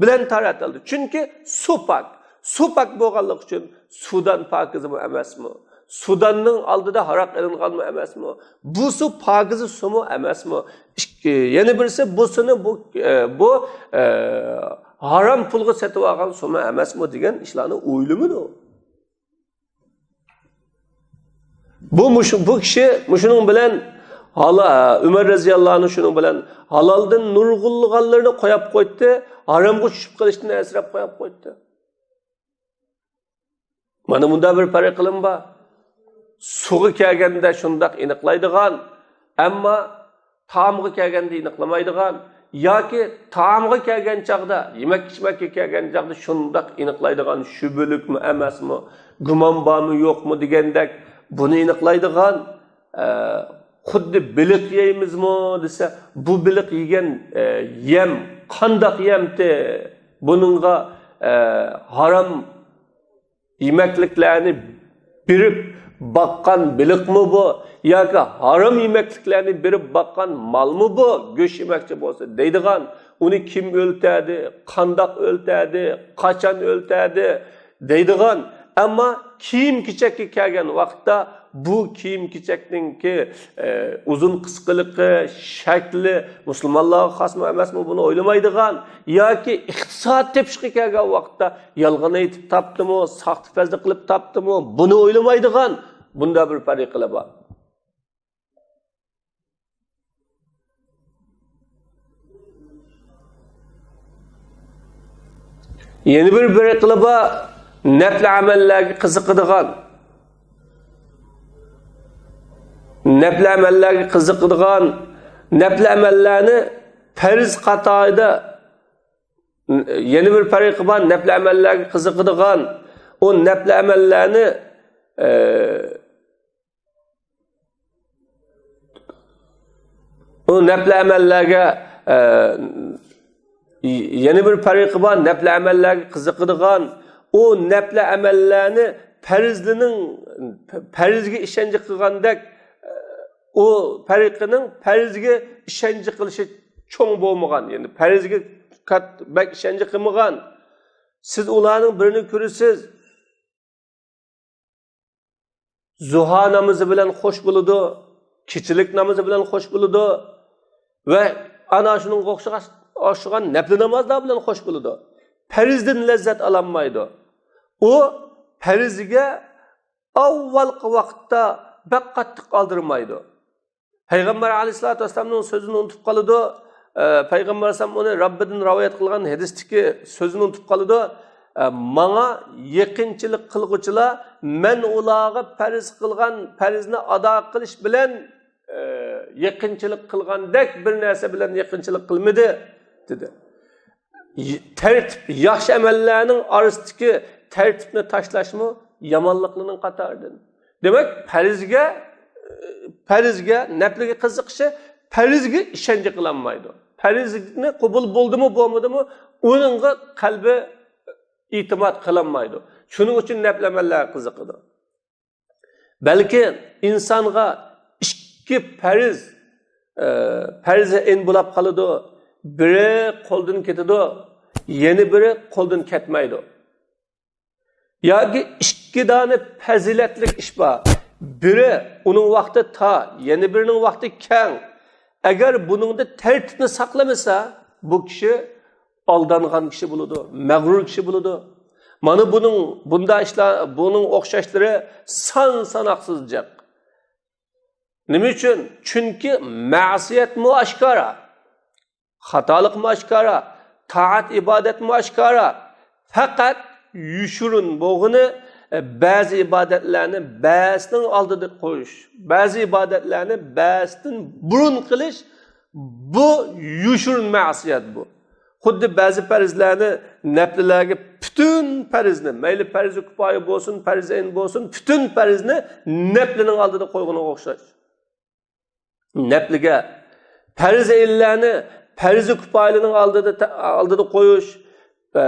بىلەن تاراتىلدى. چۈنكى سۇ پاك. سۇ پاك بولغانلىقى ئۈچۈن سۇدان پاكىزمۇ ئەمەسمۇ؟ سۇداننىڭ ئالدىدا ھاراق ئېلىنغانمۇ ئەمەسمۇ؟ بۇ سۇ پاكىزە سۇمۇ ئەمەسمۇ؟ ئىككى، يەنە بىرسى، بۇ سۇنى بۇ، ئە، بۇ، ئە، ھارام پۇلغا سېتىۋالغان سۇمۇ ئەمەسمۇ دېگەن ئىشلارنى ئويلىمىدۇ. بۇ مۇشۇ، بۇ كىشى مۇشۇنىڭ بىلەن ھالا-، ئۆمەر رەزىياللاھۇ ئەنھۇ شۇنىڭ بىلەن ھالالدىن نۇرغۇنلىغانلىرىنى قويۇپ قويدى، ھارامغا چۈشۈپ قېلىشتىن ئەنسىرەپ قويۇپ قويدى. مانا مۇنداق بىر پەرقلىرىم بار. سۇغا كەلگەندە شۇنداق ئېنىقلايدىغان، ئەمما تائامغا كەلگەندە ئېنىقلىمايدىغان ياكى تائامغا كەلگەن چاغدا، يېمەك-ئىچمەككە كەلگەن چاغدا شۇنداق ئېنىقلايدىغان، شۈبھىلىكمۇ ئەمەسمۇ، گۇمان بارمۇ يوقمۇ دېگەندەك بۇنى ئېنىقلايدىغان، ئە، خۇددى بېلىق يەيمىزمۇ دېسە، بۇ بېلىق يېگەن، ئە، يەم قانداق يەمتى؟ بۇنىڭغا، ئە، ھارام يېمەكلىكلەرنى بېرىپ باققان بېلىقمۇ بۇ؟ ياكى ھارام يېمەكلىكلەرنى بېرىپ باققان مالمۇ بۇ؟ گۆش يېمەكچى بولسا دەيدىغان، ئۇنى كىم ئۆلتەردى، قانداق ئۆلتەردى، قاچان ئۆلتەردى دەيدىغان. ئەمما كىيىم-كېچەككە كەلگەن ۋاقىتتا بۇ كىيىم-كېچەكنىڭكى، ئە، ئۇزۇن قىسقىلىقى، شەكلى مۇسۇلمانلارغا خاسمۇ ئەمەسمۇ، بۇنى ئويلىمايدىغان ياكى ئىقتىساد تېپىشقا كەلگەن ۋاقىتتا يالغان ئېيتىپ تاپتىمۇ، ساختىپەزلىك قىلىپ تاپتىمۇ، بۇنى ئويلىمايدىغان بۇنداق بىر پەرقلەر بار. يەنە بىر پەرقلەر بار، نەپلى ئەمەللەرگە قىزىقىدىغان. نەپلى ئەمەللەرگە قىزىقىدىغان، نەپلى ئەمەللەرنى پەرز قاتارىدا، يەنە بىر پەرقى بار، نەپلى ئەمەللەرگە قىزىقىدىغان، ئۇ نەپلى ئەمەللەرنى، ئە، ئۇ نەپلى ئەمەللەرگە، ئە، يەنە بىر پەرقى بار، نەپلى ئەمەللەرگە قىزىقىدىغان، ئۇ نەپلى ئەمەللەرنى پەرزلىنىڭ، پەرزگە ئىشەنچ قىلغاندەك، ئۇ پەرقىنىڭ پەرزگە ئىشەنچ قىلىشى چوڭ بولمىغان، يەنى پەرزگە كات-، بەك ئىشەنچ قىلمىغان. سىز ئۇلارنىڭ بىرىنى كۆرىسىز، زۇھا نامىزى بىلەن خوش بولىدۇ، كېچىلىك نامىزى بىلەن خوش بولىدۇ ۋە ئانا شۇنىڭغا ئوخشىغان، ئوخشىغان نەپلى نامازلار بىلەن خوش بولىدۇ. پەرزدىن لەززەت ئالالمايدۇ. ئۇ پەرزگە ئاۋۋالقى ۋاقىتتا بەك قاتتىق ئالدىرىمايدۇ. پەيغەمبەر ئەلەيھىسسالاتۇ ۋەسسالامنىڭ سۆزىنى ئۇنتۇپ قالىدۇ. ئە، پەيغەمبەر ئەلەيھىسسالام ئۇنى رەببىدىن رىۋايەت قىلغان ھەدىستىكى سۆزىنى ئۇنتۇپ قالىدۇ. ئە، ماڭا يېقىنچىلىق قىلغۇچىلار، مەن ئۇلارغا پەرز قىلغان پەرزنى ئادا قىلىش بىلەن، ئە، يېقىنچىلىق قىلغاندەك بىر نەرسە بىلەن يېقىنچىلىق قىلمىدى، دېدى. تەرتىپ، ياخشى ئەمەللەرنىڭ ئارىسىدىكى تەرتىپنى تاشلاشمۇ يامانلىقلارنىڭ قاتارىدىن. دېمەك، پەرزگە، پەرزگە، نەپلىگە قىزىقىشى پەرزگە ئىشەنچ قىلالمايدۇ. پەرزنى قوبۇل بولدىمۇ، بولمىدىمۇ، ئۇنىڭغا قەلبى ئېتىماد قىلالمايدۇ. شۇنىڭ ئۈچۈن نەپلى ئەمەللەرگە قىزىقىدۇ. بەلكى ئىنسانغا ئىككى پەرز، ئە، پەرزى ئەين بولاپ قالىدۇ. بىرى قولدىن كېتىدۇ، يەنە بىرى قولدىن كەتمەيدۇ. ياكى ئىككى دانە پەزىلەتلىك ئىش بار. بىرى ئۇنىڭ ۋاقتى تار، يەنە بىرىنىڭ ۋاقتى كەڭ. ئەگەر بۇنىڭدا تەرتىپنى ساقلىمىسا، بۇ كىشى ئالدانغان كىشى بولىدۇ، مەغرۇر كىشى بولىدۇ. مانا بۇنىڭ، بۇنداق ئىشلار، بۇنىڭ ئوخشاشلىرى سان ساناقسىز جىق. نېمە ئۈچۈن؟ چۈنكى مەسىيەتمۇ ئاشكارا، خاتالىقمۇ ئاشكارا، تائەت ئىبادەتمۇ ئاشكارا. پەقەت يوشۇرۇن بولغىنى، ئە، بەزى ئىبادەتلەرنى بەزىسىنىڭ ئالدىدا قويۇش، بەزى ئىبادەتلەرنى بەزىسىدىن بۇرۇن قىلىش، بۇ يوشۇرۇن مەسىيەت بۇ. خۇددى بەزى پەرزلەرنى نەپلىلەرگە پۈتۈن پەرزنى، مەيلى پەرزى كۇپايە بولسۇن، پەرزى ئەين بولسۇن، پۈتۈن پەرزنى نەپلىنىڭ ئالدىدا قويغىنىغا ئوخشاش. نەپلىگە پەرزى ئەينلەرنى پەرزى كۇپايىلىنىڭ ئالدىدا، ئالدىدا قويۇش، ئە،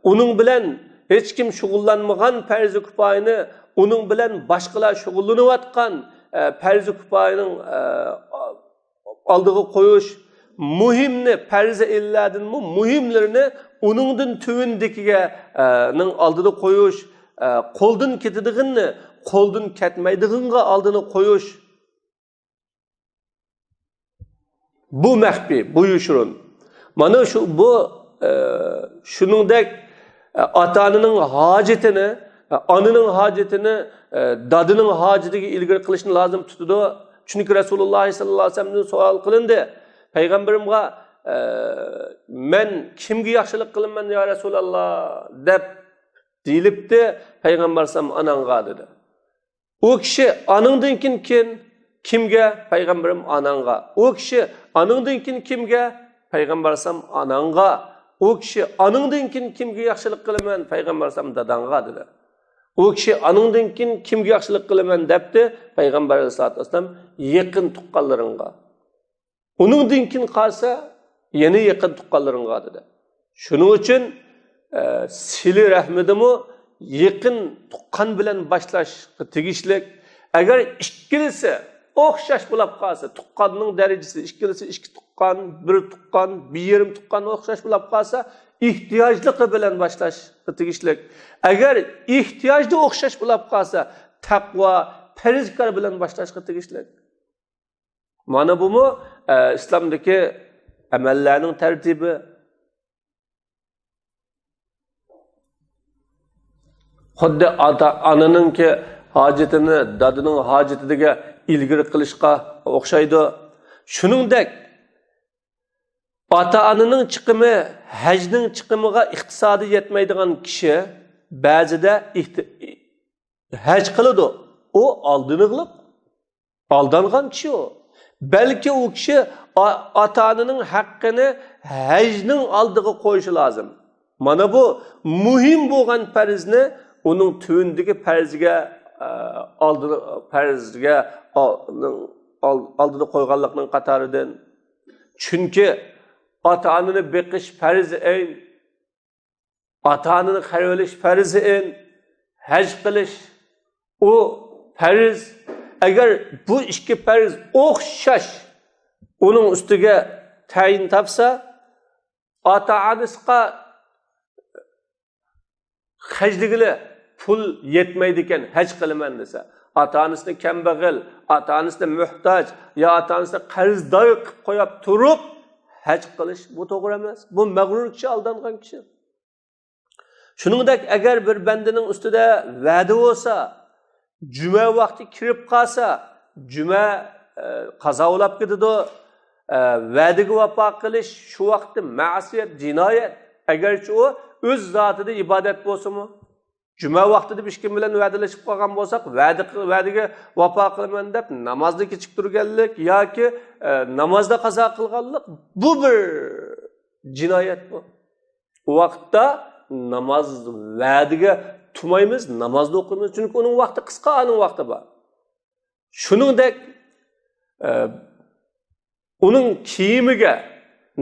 ئۇنىڭ بىلەن ھېچكىم شۇغۇللانمىغان پەرزى كۇپايىنى ئۇنىڭ بىلەن باشقىلار شۇغۇللىنىۋاتقان، ئە، پەرزى كۇپايىنىڭ، ئە، ئالدىغا قويۇش، مۇھىمنى، پەرزى ئىللەردىنمۇ مۇھىملىرىنى ئۇنىڭدىن تۆۋەندىكىگە، ئە، نىڭ ئالدىدا قويۇش، ئە، قولدىن كېتىدىغىنىنى قولدىن كەتمەيدىغىنىغا ئالدىنى قويۇش. بۇ مەخپىي، بۇ يوشۇرۇن. مانا شۇ، بۇ، ئە، شۇنىڭدەك، ئە، ئاتا-ئانىنىڭ ھاجىتىنى، ئە، ئانىنىڭ ھاجىتىنى، ئە، دادىنىڭ ھاجىتىگە ئىلگىرى قىلىشنى لازىم تۇتىدۇ. چۈنكى رەسۇلۇللا سەللەللاھۇ ئەلەيھى ۋەسەللەمدىن سوئال قىلىندى. پەيغەمبىرىمغا، ئە، «مەن كىمگە ياخشىلىق قىلىمەن، يا رەسۇلاللا؟» دەپ دېيىلىپتى. پەيغەمبەر ئەلەيھىسسالام «ئاناڭغا» دېدى. ئۇ كىشى ئانىڭدىن كېيىن كىم-، كىمگە؟ پەيغەمبىرىم ئاناڭغا. ئۇ كىشى ئانىڭدىن كېيىن كىمگە؟ پەيغەمبەر ئەلەيھىسسالام ئاناڭغا. ئۇ كىشى ئانىڭدىن كېيىن كىمگە ياخشىلىق قىلىمەن؟ پەيغەمبەر ئەلەيھىسسالام داداڭغا دېدى. ئۇ كىشى ئانىڭدىن كېيىن كىمگە ياخشىلىق قىلىمەن دەپتۇ؟ پەيغەمبەر ئەلەيھىسسالاتۇ ۋەسسالام يېقىن تۇغقانلىرىڭغا. ئۇنىڭدىن كېيىن قالسا، يەنە يېقىن تۇغقانلىرىڭغا دېدى. شۇنىڭ ئۈچۈن، ئە، سىلە رەھمىدىمۇ يېقىن تۇغقان بىلەن باشلاشقا تېگىشلىك. ئەگەر ئىككىلىسى ئوخشاش بولاپ قالسا، تۇغقاننىڭ دەرىجىسى ئىككىلىسى ئىككى تۇغقان، بىر تۇغقان، بىر يېرىم تۇغقان ئوخشاش بولاپ قالسا، ئېھتىياجلىقى بىلەن باشلاشقا تېگىشلىك. ئەگەر ئېھتىياجدا ئوخشاش بولاپ قالسا، تەقۋا، پەرھىزكار بىلەن باشلاشقا تېگىشلىك. مانا بۇمۇ، ئە، ئىسلامدىكى ئەمەللەرنىڭ تەرتىپى. خۇددى ئاتا-ئانىنىڭكى ھاجىتىنى دادىنىڭ ھاجىتىگە ئىلگىرى قىلىشقا ئوخشايدۇ. شۇنىڭدەك، ئاتا-ئانىنىڭ چىقىمى ھەجنىڭ چىقىمىغا ئىقتىسادى يەتمەيدىغان كىشى بەزىدە ئېھتى-، ھەج قىلىدۇ. ئۇ ئالدىنىغلىق. ئالدانغان كىشى ئۇ. بەلكى ئۇ كىشى ئا-، ئاتا-ئانىنىڭ ھەققىنى ھەجنىڭ ئالدىغا قويۇشى لازىم. مانا بۇ مۇھىم بولغان پەرزنى ئۇنىڭ تۆۋىنىدىكى پەرزگە، ئە، ئالدىدا، پەرزگە ئال-، ئال-، ئالدىدا قويغانلىقنىڭ قاتارىدىن. چۈنكى ئاتا-ئانىنى بېقىش پەرزى ئەين. ئاتا-ئانىنى قەرز ئېلىش پەرزى ئەين، ھەج قىلىش ئۇ پەرز. ئەگەر بۇ ئىككى پەرز ئوخشاش ئۇنىڭ ئۈستىگە تەيىن تاپسا، ئاتا-ئانىسىغا خەجلىگىلى پۇل يەتمەيدىكەن، ھەج قىلىمەن دېسە، ئاتا-ئانىسىنى كەمبەغەل، ئاتا-ئانىسىنى موھتاج يا ئاتا-ئانىسىنى قەرزدار قىلىپ قويۇپ تۇرۇپ ھەج قىلىش، بۇ توغرا ئەمەس. بۇ مەغرۇر كىشى، ئالدانغان كىشى. شۇنىڭدەك ئەگەر بىر بەندىنىڭ ئۈستىدە ۋەدە بولسا، جۈمە ۋاقتى كىرىپ قالسا، جۈمە، ئە، قازا بولاپ كېتىدۇ. ئە، ۋەدىگە ۋاپا قىلىش شۇ ۋاقىتتا مەسىيەت، جىنايەت. ئەگەرچە ئۇ ئۆز زاتىدا ئىبادەت بولسىمۇ، جۈمە ۋاقتىدا بىر كىم بىلەن ۋەدىلىشىپ قالغان بولساق، ۋەدە، ۋەدىگە ۋاپا قىلىمەن دەپ نامازنى كېچىكتۈرگەنلىك ياكى، ئە، نامازدا قازا قىلغانلىق، بۇ بىر جىنايەت بۇ. ئۇ ۋاقىتتا ناماز ۋەدىگە تۇرمايمىز، نامازنى ئوقۇيمىز. چۈنكى ئۇنىڭ ۋاقتى قىسقا، ئانىڭ ۋاقتى بار. شۇنىڭدەك، ئە، ئۇنىڭ كىيىمىگە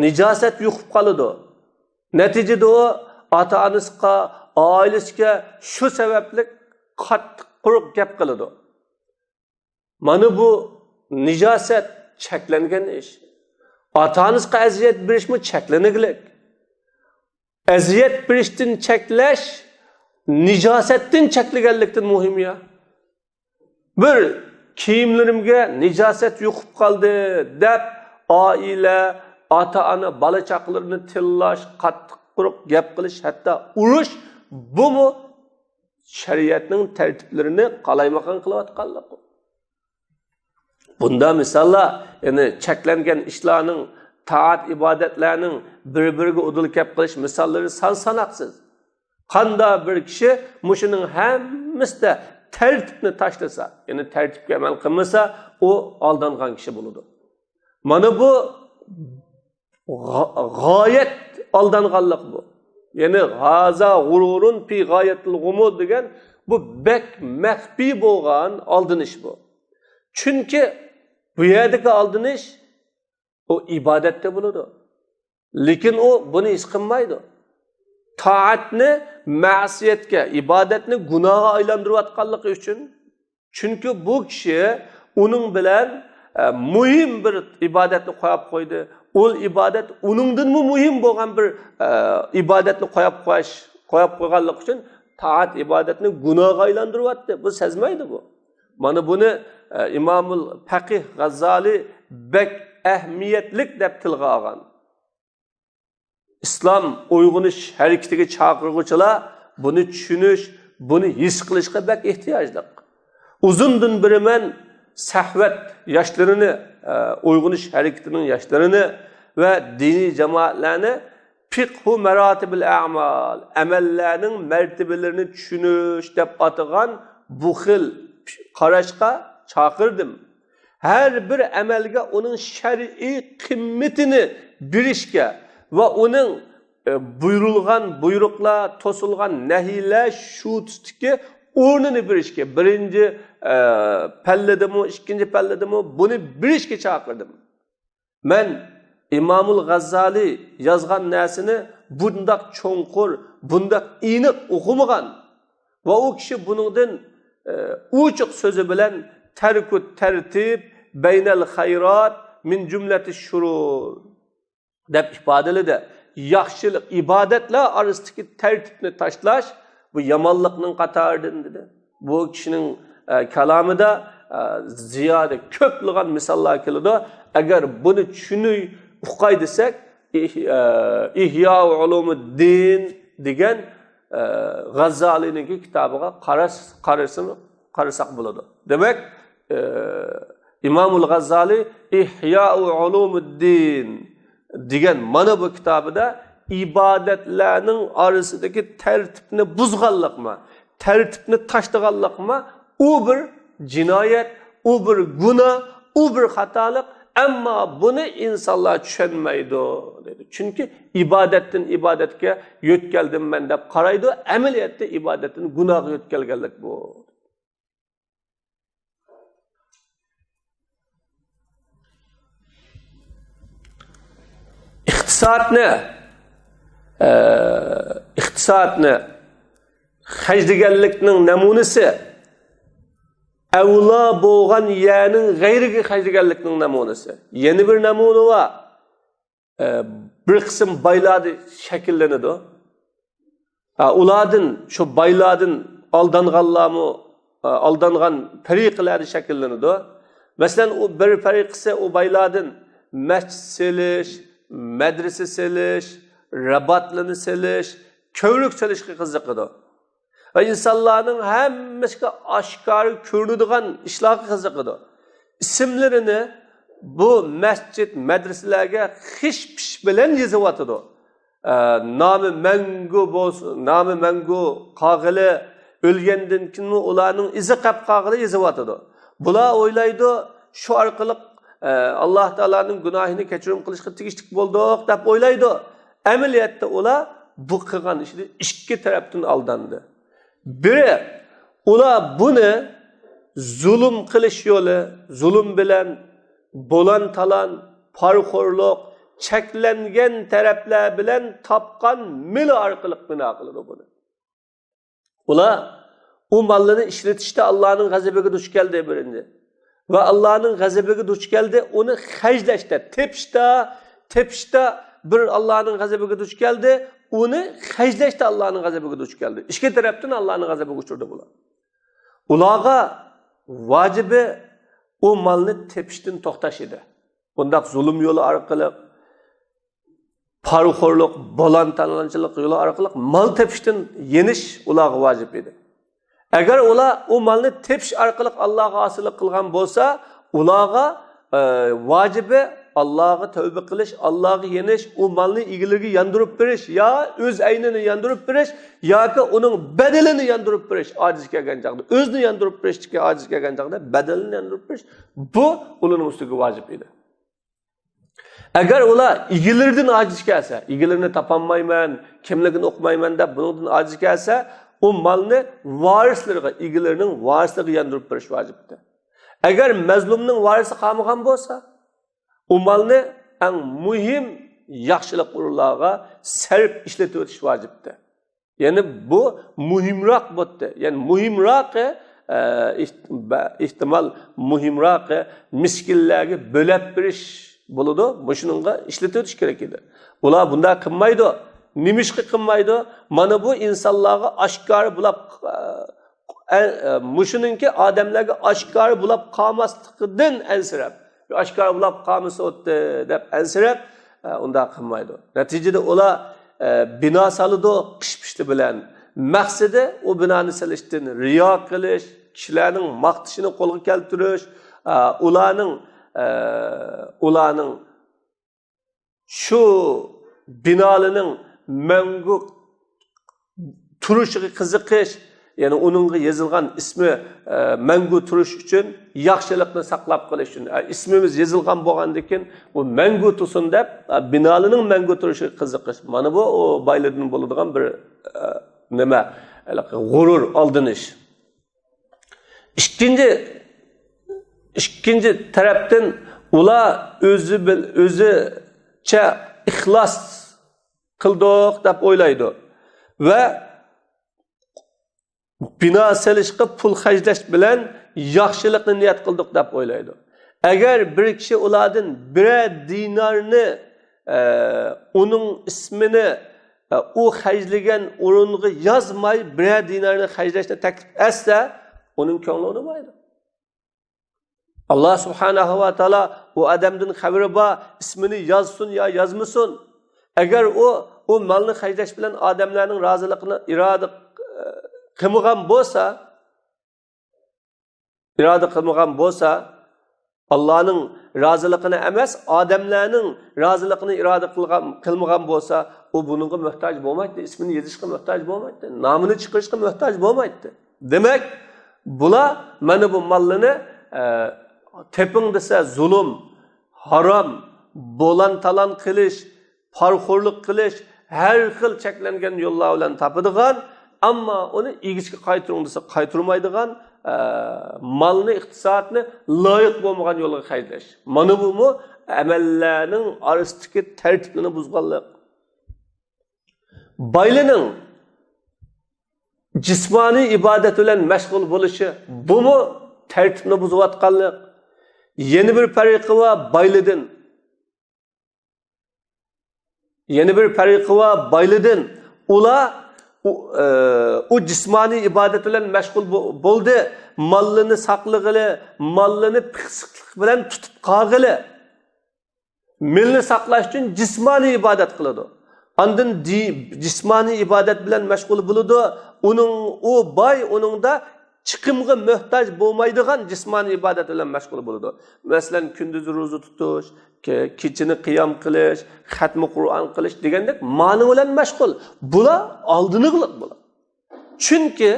نىجاسەت يۇقۇپ قالىدۇ. نەتىجىدە ئۇ ئاتا-ئانىسىغا، ئائىلىسىگە شۇ سەۋەبلىك قاتتىق قۇرۇق گەپ قىلىدۇ. مانا بۇ نىجاسەت، چەكلەنگەن ئىش. ئاتا-ئانىسىغا ئەزىيەت بېرىشمۇ چەكلىنىگلىك. ئەزىيەت بېرىشتىن چەكلەش نىجاسەتتىن چەكلىگەنلىكتىن مۇھىم يا. بىر كىيىملىرىمگە نىجاسەت يۇقۇپ قالدى دەپ، ئائىلە، ئاتا-ئانا، بالا-چاقىلىرىنى تىللاش، قاتتىق قۇرۇق گەپ قىلىش، ھەتتا ئۇرۇش، بۇمۇ شەرىئەتنىڭ تەرتىپلىرىنى قالايمىقان قىلىۋاتقانلىقى. بۇنداق مىساللار، يەنى چەكلەنگەن ئىشلارنىڭ، تائەت-ئىبادەتلەرنىڭ بىر-بىرىگە ئۇدۇل كەپ قىلىش مىساللىرى سان-ساناقسىز. قانداق بىر كىشى مۇشۇنىڭ ھەممىسىدە تەرتىپنى تاشلىسا، يەنى تەرتىپكە ئەمەل قىلمىسا، ئۇ ئالدانغان كىشى بولىدۇ. مانا بۇ غا-، غايەت ئالدانغانلىق بۇ. يەنى «ھازا غۇرۇرۇن پى غايەتىل غۇمۇر» دېگەن، بۇ بەك مەخپىي بولغان ئالدىنىش بۇ. چۈنكى بۇ يەردىكى ئالدىنىش ئۇ ئىبادەتتە بولىدۇ. لېكىن ئۇ بۇنى ھېس قىلمايدۇ. تائەتنى مەسىيەتكە، ئىبادەتنى گۇناھقا ئايلاندۇرۇۋاتقانلىقى ئۈچۈن. چۈنكى بۇ كىشى ئۇنىڭ بىلەن، ئە، مۇھىم بىر ئىبادەتنى قويۇپ قويدى. ئۇ ئىبادەت ئۇنىڭدىنمۇ مۇھىم بولغان بىر، ئە، ئىبادەتنى قويۇپ قويۇش، قويۇپ قويغانلىقى ئۈچۈن تائەت ئىبادەتنى گۇناھقا ئايلاندۇرۇۋەتتى. بۇ سەزمەيدۇ بۇ. مانا بۇنى، ئە، ئىمامۇل پەقىھ غاززالى بەك ئەھمىيەتلىك دەپ تىلغا ئالغان. ئىسلام ئويغىنىش ھەرىكىتىگە چاقىرغۇچىلار بۇنى چۈشىنىش، بۇنى ھېس قىلىشقا بەك ئېھتىياجلىق. ئۇزۇندىن بېرى مەن سەھۋەت ياشلىرىنى، ئە، ئويغىنىش ھەرىكىتىنىڭ ياشلىرىنى ۋە دىنىي جامائەتلەرنى فىقھۇ مەراتىبىل ئەمال، ئەمەللەرنىڭ مەرتىبىلىرىنى چۈشىنىش دەپ ئاتىغان بۇ خىل قاراشقا چاقىردىم. ھەر بىر ئەمەلگە ئۇنىڭ شەرئىي قىممىتىنى بېرىشكە ۋە ئۇنىڭ، ئە، بۇيرۇلغان بۇيرۇقلار، توسۇلغان نەھىيلەر شۇ تۈستىكى ئورنىنى بېرىشكە، بىرىنچى، ئە، پەللىدىمۇ، ئىككىنچى پەللىدىمۇ بۇنى بېرىشكە چاقىردىم. مەن ئىمامۇل غاززالى يازغان نەرسىنى بۇنداق چوڭقۇر، بۇنداق ئېنىق ئوقۇمىغان. ۋە ئۇ كىشى بۇنىڭدىن، ئە، ئوچۇق سۆزى بىلەن تەركۇ تەرتىب بەينەل خەيرات مىن جۈملەتى شۇرۇر دەپ ئىپادىلىدى. ياخشىلىق، ئىبادەتلەر ئارىسىدىكى تەرتىپنى تاشلاش بۇ يامانلىقنىڭ قاتارىدىن دېدى. بۇ كىشىنىڭ، ئە، كالامىدا، ئە، زىيادە كۆپلىغان مىساللار كېلىدۇ. ئەگەر بۇنى چۈشىنىپ ئۇقاي دېسەك، ئىھ-، ئە، ئىھيا ئۇلۇمۇددىن دېگەن، ئە، غاززالىنىڭكى كىتابىغا قاراس-، قارىسىمۇ-، قارىساق بولىدۇ. دېمەك، ئە، ئىمامۇل غاززالى ئىھيا ئۇلۇمۇددىن دېگەن مانا بۇ كىتابىدا ئىبادەتلەرنىڭ ئارىسىدىكى تەرتىپنى بۇزغانلىقما، تەرتىپنى تاشلىغانلىقما، ئۇ بىر جىنايەت، ئۇ بىر گۇناھ، ئۇ بىر خاتالىق. ئەمما بۇنى ئىنسانلار چۈشەنمەيدۇ، دەيدۇ. چۈنكى ئىبادەتتىن ئىبادەتكە يۆتكەلدىم مەن دەپ قارايدۇ، ئەمەلىيەتتە ئىبادەتتىن گۇناھقا يۆتكەلگەنلىك بۇ. ئىقتىسادنى، ئە، ئىقتىسادنى خەجلىگەنلىكنىڭ نەمۇنىسى، ئەۋلا بولغان يەرنىڭ غەيرىگە خەجلىگەنلىكنىڭ نەمۇنىسى. يەنە بىر نەمۇنە بار. ئە، بىر قىسىم بايلاردا شەكىللىنىدۇ. ھە، ئۇلاردىن، شۇ بايلاردىن ئالدانغانلارمۇ، ئە، ئالدانغان پەرىقىلەردە شەكىللىنىدۇ. مەسىلەن، ئۇ بىر پەرىقىسى ئۇ بايلاردىن مەسچىت سېلىش، مەدرىسە سېلىش، راباتلىنى سېلىش، كۆۋرۈك سېلىشقا قىزىقىدۇ. ۋە ئىنسانلارنىڭ ھەممىسىگە ئاشكارا كۆرۈنىدىغان ئىشلارغا قىزىقىدۇ. ئىسىملىرىنى بۇ مەسچىت، مەدرىسىلەرگە خىش پىش بىلەن يېزىۋاتىدۇ. ئە، نامى مەڭگۈ بولسۇن، نامى مەڭگۈ قالغىلى، ئۆلگەندىن كېيىنمۇ ئۇلارنىڭ ئىزى قېلىپ قالغىلى يېزىۋاتىدۇ. بۇلار ئويلايدۇ، شۇ ئارقىلىق، ئە، ئاللا تائالانىڭ گۇناھىنى كەچۈرۈم قىلىشقا تېگىشلىك بولدۇق، دەپ ئويلايدۇ. ئەمەلىيەتتە ئۇلار بۇ قىلغان ئىشىدا ئىككى تەرەپتىن ئالداندى. بىرى، ئۇلار بۇنى زۇلۇم قىلىش يولى، زۇلۇم بىلەن، بولان-تالان، پارىخورلۇق، چەكلەنگەن تەرەپلەر بىلەن تاپقان مېلى ئارقىلىق بىنا قىلىدۇ بۇنى. ئۇلار ئۇ ماللىنى ئىشلىتىشتە ئاللانىڭ غەزىپىگە دۇچ كەلدى بىرىنچى. ۋە ئاللانىڭ غەزىپىگە دۇچ كەلدى، ئۇنى خەجلەشتە، تېپىشتا، تېپىشتا بىر ئاللانىڭ غەزىپىگە دۇچ كەلدى، ئۇنى خەجلەشتە ئاللانىڭ غەزىپىگە دۇچ كەلدى. ئىككى تەرەپتىن ئاللانىڭ غەزىپىگە ئۇچرىدى بۇلار. ئۇلارغا ۋاجىپى ئۇ مالنى تېپىشتىن توختاش ئىدى. بۇنداق زۇلۇم يولى ئارقىلىق، پارىخورلۇق، بولان-تالانچىلىق يولى ئارقىلىق مال تېپىشتىن يېنىش ئۇلارغا ۋاجىپ ئىدى. ئەگەر ئۇلار ئۇ مالنى تېپىش ئارقىلىق ئاللاغا ئاسىيلىق قىلغان بولسا، ئۇلارغا، ئە، ۋاجىپى ئاللاغا تەۋبە قىلىش، ئاللاغا يېنىش، ئۇ مالنى ئىگىلىرىگە ياندۇرۇپ بېرىش، يا ئۆز ئەينىنى ياندۇرۇپ بېرىش، ياكى ئۇنىڭ بەدىلىنى ياندۇرۇپ بېرىش، ئاجىز كەلگەن چاغدا، ئۆزىنى ياندۇرۇپ بېرىشتىكى ئاجىز كەلگەن چاغدا بەدىلىنى ياندۇرۇپ بېرىش، بۇ ئۇلارنىڭ ئۈستىگە ۋاجىپ ئىدى. ئەگەر ئۇلار ئىگىلىرىدىن ئاجىز كەلسە، ئىگىلىرىنى تاپالمايمەن، كىملىكىنى ئۇقمايمەن دەپ بۇنىڭدىن ئاجىز كەلسە، ئۇ مالنى ۋارىسلىرىغا، ئىگىلىرىنىڭ ۋارىسلىرىغا ياندۇرۇپ بېرىش ۋاجىپتى. ئەگەر مەزلۇمنىڭ ۋارىسى قالمىغان بولسا، ئۇ مالنى ئەڭ مۇھىم ياخشىلىق ئورۇنلارغا سەرپ ئىشلىتىۋېتىش ۋاجىپتى. يەنى بۇ مۇھىمراق بولدى. يەنى مۇھىمراقى، ئە، ئېھت-، بە-، ئېھتىمال مۇھىمراقى مىسكىنلەرگە بۆلەپ بېرىش بولىدۇ. مۇشۇنىڭغا ئىشلىتىۋېتىش كېرەك ئىدى. ئۇلار بۇنداق قىلمايدۇ. نېمىشقا قىلمايدۇ؟ مانا بۇ ئىنسانلارغا ئاشكارا بولاپ، ئە، ئە، مۇشۇنىڭكى ئادەملەرگە ئاشكارا بولاپ قالماسلىقىدىن ئەنسىرەپ، ئاشكارا بولاپ قالمىسا ئوتتى دەپ ئەنسىرەپ، ئە، ئۇنداق قىلمايدۇ. نەتىجىدە ئۇلار، ئە، بىنا سالىدۇ قىش پىشتى بىلەن. مەقسىتى ئۇ بىنانى سېلىشتىن رىيا قىلىش، كىشىلەرنىڭ ماختىشىنى قولغا كەلتۈرۈش، ئە، ئۇلارنىڭ، ئە، ئۇلارنىڭ شۇ بىنالىنىڭ مەڭگۈ تۇرۇشىغا قىزىقىش، يەنى ئۇنىڭغا يېزىلغان ئىسمى، ئە، مەڭگۈ تۇرۇش ئۈچۈن، ياخشىلىقنى ساقلاپ قېلىش ئۈچۈن، ئە، ئىسمىمىز يېزىلغان بولغاندىن كېيىن، ئۇ مەڭگۈ تۇرسۇن دەپ، ئە، بىنالىنىڭ مەڭگۈ تۇرۇشىغا قىزىقىش. مانا بۇ، ئۇ بايلىدىن بولىدىغان بىر، ئە، نېمە، ھېلىقى غۇرۇر، ئالدىنىش. ئىككىنچى، ئىككىنچى تەرەپتىن ئۇلار ئۆزى بىل-، ئۆزىچە ئىخلاس قىلدۇق دەپ ئويلايدۇ ۋە بىنا سېلىشقا پۇل خەجلەش بىلەن ياخشىلىقنى نىيەت قىلدۇق دەپ ئويلايدۇ. ئەگەر بىر كىشى ئۇلاردىن بىرەر دىنارنى، ئە، ئۇنىڭ ئىسمىنى، ئە، ئۇ خەجلىگەن ئورۇنغا يازماي، بىرەر دىنارنى خەجلەشنى تەكلىپ ئەتسە، ئۇنىڭ كۆڭلى ئۇنىمايدۇ. ئاللا سۇبھانەھۇ ۋە تائالا ئۇ ئادەمدىن خەۋىرى بار، ئىسمىنى يازسۇن يا يازمىسۇن. ئەگەر ئۇ، ئۇ مالنى خەجلەش بىلەن ئادەملەرنىڭ رازىلىقىنى ئىرادە، ئە، قىلمىغان بولسا، ئىرادە قىلمىغان بولسا، ئاللانىڭ رازىلىقىنى ئەمەس، ئادەملەرنىڭ رازىلىقىنى ئىرادە قىلغان، قىلمىغان بولسا، ئۇ بۇنىڭغا موھتاج بولمايتتى، ئىسمىنى يېزىشقا موھتاج بولمايتتى، نامىنى چىقىرىشقا موھتاج بولمايتتى. دېمەك، بۇلار مانا بۇ ماللىنى، ئە، تېپىڭ دېسە زۇلۇم، ھارام، بولان-تالان قىلىش، پارىخورلۇق قىلىش، ھەر خىل چەكلەنگەن يوللار بىلەن تاپىدىغان، ئەمما ئۇنى ئىگىسىگە قايتۇرۇڭ دېسە قايتۇرمايدىغان، ئە، مالنى، ئىقتىسادنى لايىق بولمىغان يولغا خەجلەش. مانا بۇمۇ ئەمەللەرنىڭ ئارىسىدىكى تەرتىپنى بۇزغانلىق. بايلىنىڭ جىسمانىي ئىبادەت بىلەن مەشغۇل بولۇشى، بۇمۇ تەرتىپنى بۇزۇۋاتقانلىق. يەنە بىر پەرقى بار بايلىدىن. يەنە بىر پەرقى بار بايلىدىن. ئۇلار ئۇ، ئە، ئۇ جىسمانىي ئىبادەت بىلەن مەشغۇل بو-، بولدى. ماللىنى ساقلىغىلى، ماللىنى پىخسىقلىق بىلەن تۇتۇپ قالغىلى. مېلىنى ساقلاش ئۈچۈن جىسمانىي ئىبادەت قىلىدۇ. ئاندىن دى-، جىسمانىي ئىبادەت بىلەن مەشغۇل بولىدۇ. ئۇنىڭ، ئۇ باي ئۇنىڭدا چىقىمغا موھتاج بولمايدىغان جىسمانىي ئىبادەت بىلەن مەشغۇل بولىدۇ. مەسىلەن، كۈندۈز روزا تۇتۇش، كە-، كېچىنى قىيام قىلىش، خەتمە قۇرئان قىلىش دېگەندەك مانا بىلەن مەشغۇل. بۇلار ئالدىنىغلىق بۇلار. چۈنكى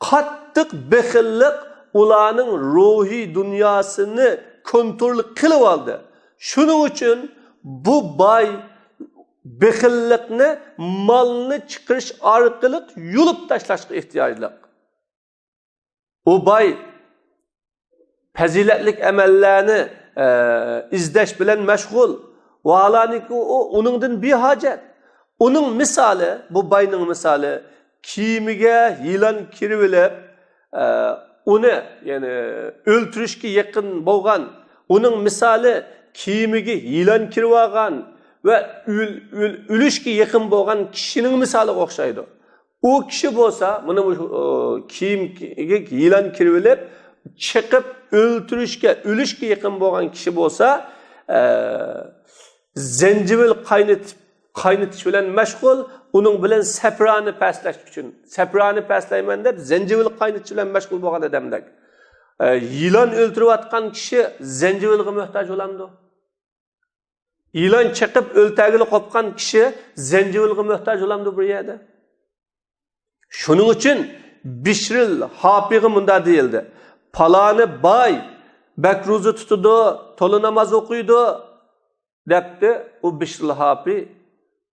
قاتتىق بېخىللىق ئۇلارنىڭ روھىي دۇنياسىنى كونترول قىلىۋالدى. شۇنىڭ ئۈچۈن بۇ باي بېخىللىقنى مالنى چىقىرىش ئارقىلىق يۇلۇپ تاشلاشقا ئېھتىياجلىق. ئۇ باي پەزىلەتلىك ئەمەللەرنى، ئە، ئىزدەش بىلەن مەشغۇل. ۋاھالەنكى ئۇ، ئۇنىڭدىن بىھاجەت. ئۇنىڭ مىسالى، بۇ باينىڭ مىسالى، كىيىمىگە يىلان كىرىۋېلىپ، ئە، ئۇنى، يەنى ئۆلتۈرۈشكە يېقىن بولغان، ئۇنىڭ مىسالى كىيىمىگە يىلان كىرىۋالغان ۋە ئۆل-، ئۆل-، ئۆلۈشكە يېقىن بولغان كىشىنىڭ مىسالىغا ئوخشايدۇ. ئۇ كىشى بولسا، مانا بۇ، ئۇ، كىيىمگە يىلان كىرىۋېلىپ، چېقىپ ئۆلتۈرۈشكە، ئۆلۈشكە يېقىن بولغان كىشى بولسا، ئە، زەنجىۋىل قاينىتىپ، قاينىتىش بىلەن مەشغۇل، ئۇنىڭ بىلەن سەپرانى پەسلەش ئۈچۈن، سەپرانى پەسلەيمەن دەپ، زەنجىۋىل قاينىتىش بىلەن مەشغۇل بولغان ئادەمدەك. ئە، يىلان ئۆلتۈرۈۋاتقان كىشى زەنجىۋىلغا موھتاج بولامدۇ؟ يىلان چېقىپ ئۆلتەرگىلى قوپقان كىشى زەنجىۋىلغا موھتاج بولامدۇ بىر يەردە؟ شۇنىڭ ئۈچۈن بىشرىل ھاپىغا مۇنداق دېيىلدى: «پالانى باي، بەك روزا تۇتىدۇ، تولا ناماز ئوقۇيدۇ» دەپتۇ. ئۇ بىشرىل ھاپى،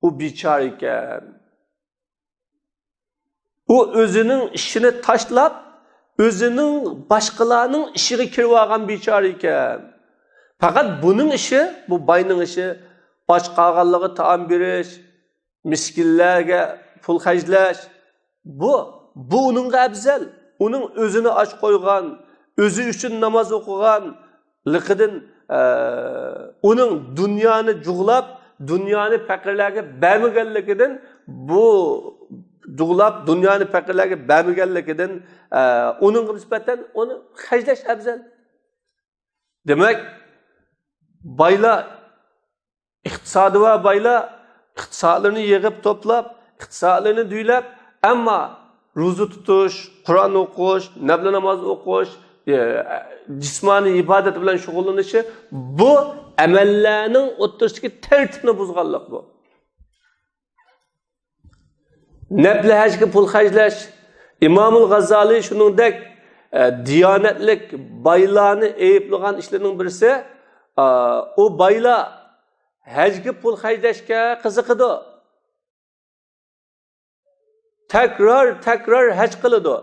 ئۇ بىچارە ئىكەن. ئۇ ئۆزىنىڭ ئىشىنى تاشلاپ، ئۆزىنىڭ باشقىلارنىڭ ئىشىغا كىرىۋالغان بىچارە ئىكەن. پەقەت بۇنىڭ ئىشى، بۇ باينىڭ ئىشى، ئاچ قالغانلارغا تائام بېرىش، مىسكىنلەرگە پۇل خەجلەش، بۇ، بۇ ئۇنىڭغا ئەۋزەل. ئۇنىڭ ئۆزىنى ئاچ قويغان، ئۆزى ئۈچۈن ناماز ئوقۇغانلىقىدىن، ئە، ئۇنىڭ دۇنيانى جۇغلاپ، دۇنيانى پەقىرلەرگە بەرمىگەنلىكىدىن، بۇ جۇغلاپ، دۇنيانى پەقىرلەرگە بەرمىگەنلىكىدىن، ئە، ئۇنىڭغا نىسبەتەن ئۇنى خەجلەش ئەۋزەل. دېمەك، بايلار، ئىقتىسادى بار بايلار ئىقتىسادلىرىنى يىغىپ توپلاپ، ئىقتىسادلىرىنى دۈيلەپ، ئەمما روزا تۇتۇش، قۇرئان ئوقۇش، نەپلى ناماز ئوقۇش، ئە، جىسمانىي ئىبادەت بىلەن شۇغۇللىنىشى، بۇ ئەمەللەرنىڭ ئوتتۇرىسىدىكى تەرتىپنى بۇزغانلىق بۇ. نەپلى ھەجگە پۇل خەجلەش. ئىمامۇل غازالىي شۇنىڭدەك، ئە، دىيانەتلىك بايلارنى ئەيىبلىغان ئىشلىرىنىڭ بىرسى، ئە، ئۇ بايلار ھەجگە پۇل خەجلەشكە قىزىقىدۇ. تەكرار، تەكرار ھەج قىلىدۇ.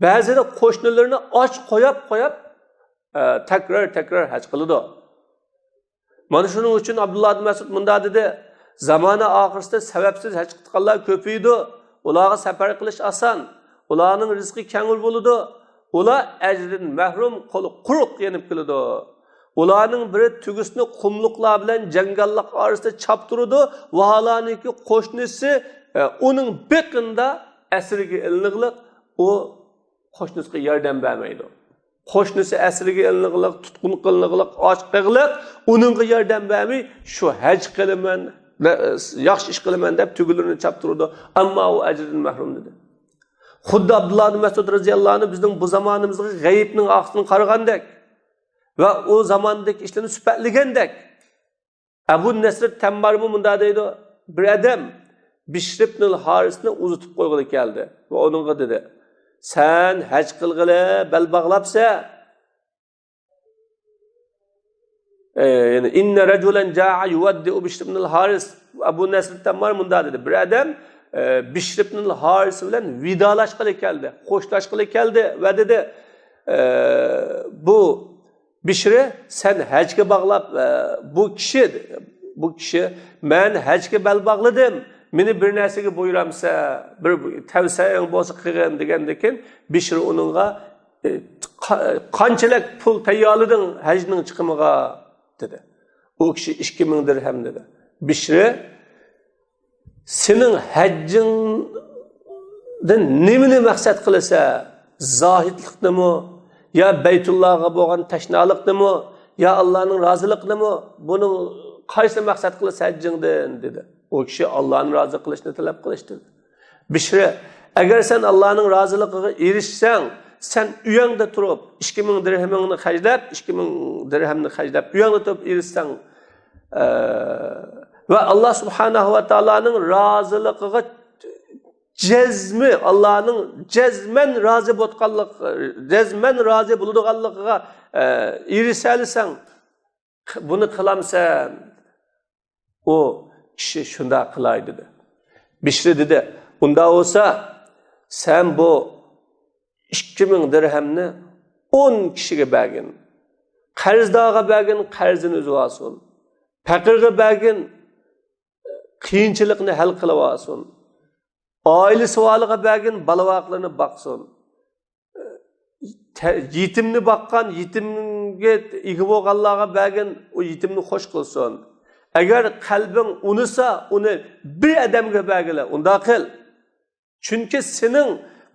بەزىدە قوشنىلىرىنى ئاچ قوياپ، قوياپ، ئە، تەكرار، تەكرار ھەج قىلىدۇ. مانا شۇنىڭ ئۈچۈن ئابدۇللا ئىبن مەسئۇد مۇنداق دېدى، زامانە ئاخىرسىدا سەۋەبسىز ھەج قىلىدىغانلار كۆپىيىدۇ. ئۇلارغا سەپەر قىلىش ئاسان. ئۇلارنىڭ رىزقى كەڭ بولىدۇ. ئۇلار ئەجرىدىن مەھرۇم، قولى قۇرۇق يېنىپ كېلىدۇ. ئۇلارنىڭ بىرى تۆگىسىنى قۇملۇقلار بىلەن جاڭگاللىق ئارىسىدا چاپتۇرىدۇ. ۋاھالانكى قوشنىسى، ئە، ئۇنىڭ بېقىنىدا ئەسىرگە ئېلىنىغلىق، ئۇ قوشنىسىغا ياردەم بەرمەيدۇ. قوشنىسى ئەسىرگە ئېلىنىغلىق، تۇتقۇن قىلىنىغلىق، ئاچ قېغىلىق، ئۇنىڭغا ياردەم بەرمەي، شۇ ھەج قىلىمەن، ياخشى ئىش قىلىمەن دەپ تۆگىلىرىنى چاپتۇرىدۇ. ئەمما ئۇ ئەجرىدىن مەھرۇم دېدى. خۇددى ئابدۇللا ئىبن مەسئۇد رەزىياللاھۇ ئەنھۇ بىزنىڭ بۇ زامانىمىزغا غەيىبنىڭ ئارقىسىدىن قارىغاندەك ۋە ئۇ زاماندىكى ئىشلارنى سۈپەتلىگەندەك، ئەبۇ نەسر تەممارمۇ مۇنداق دەيدۇ، بىر ئادەم بىشر ئىبنىل ھارىسنى ئۇزىتىپ قويغىلى كەلدى ۋە ئۇنىڭغا دېدى، سەن ھەج قىلغىلى بەل باغلاپسەن. ئە، يەنى، إن رجلا جاء يودع بشر بن الحارث. ئەبۇ نەسر تەممار مۇنداق دېدى، بىر ئادەم، ئە، بىشر ئىبنىل ھارىس بىلەن ۋىدالاشقىلى كەلدى، خوشلاشقىلى كەلدى ۋە دېدى، ئە، بۇ بىشرى، سەن ھەجگە باغلاپ، ئە، بۇ كىشى، بۇ كىشى، مەن ھەجگە بەل باغلىدىم، مېنى بىر نەرسىگە بۇيرامسەن، بىر تەۋسىيەڭ بولسا قىلغىن دېگەندىن كېيىن، بىشرى ئۇنىڭغا، ئە، قا-، قانچىلىك پۇل تەييارلىدىڭ ھەجنىڭ چىقىمىغا؟ دېدى. ئۇ كىشى ئىككى مىڭ دىرھەم دېدى. بىشرى، سېنىڭ ھەججىڭدىن نېمىنى مەقسەت قىلىسەن؟ زاھىدلىقنىمۇ؟ يا بەيتۇللاغا بولغان تەشنالىقنىمۇ؟ يا ئاللانىڭ رازىلىقىنىمۇ؟ بۇنىڭ قايسىنى مەقسەت قىلىسەن ھەججىڭدىن؟ دېدى. ئۇ كىشى ئاللانى رازى قىلىشنى تەلەپ قىلىش دېدى. بىشرى، ئەگەر سەن ئاللانىڭ رازىلىقىغا ئېرىشسەڭ، سەن ئۆيۈڭدە تۇرۇپ، ئىككى مىڭ دىرھېمىڭنى خەجلەپ، ئىككى مىڭ دىرھەمنى خەجلەپ، ئۆيۈڭدە تۇرۇپ ئېرىشسەڭ، ئە، ۋە ئاللا سۇبھانەھۇ ۋە تائالانىڭ رازىلىقىغا جەزمى، ئاللانىڭ جەزمەن رازى بولغانلىق، جەزمەن رازى بولىدىغانلىقىغا، ئە، ئېرىشەلىسەڭ، بۇنى قىلامسەن؟ ئۇ كىشى شۇنداق قىلاي دېدى. بىشرى دېدى، ئۇنداق بولسا، سەن بۇ ئىككى مىڭ دىرھەمنى ئون كىشىگە بەرگىن. قەرزدارغا بەرگىن، قەرزىنى ئۈزۈۋالسۇن. پەقىرگە بەرگىن، قىيىنچىلىقنى ھەل قىلىۋالسۇن. ئائىلىسى بارلىقىغا بەرگىن، بالا-ۋاقلىرىنى باقسۇن. تە-، يېتىمنى باققان، يېتىمگە ئىگە بولغانلارغا بەرگىن، ئۇ يېتىمنى خوش قىلسۇن. ئەگەر قەلبىڭ ئۇنىسا، ئۇنى بىر ئادەمگە بەرگىلى، ئۇنداق قىل. چۈنكى سېنىڭ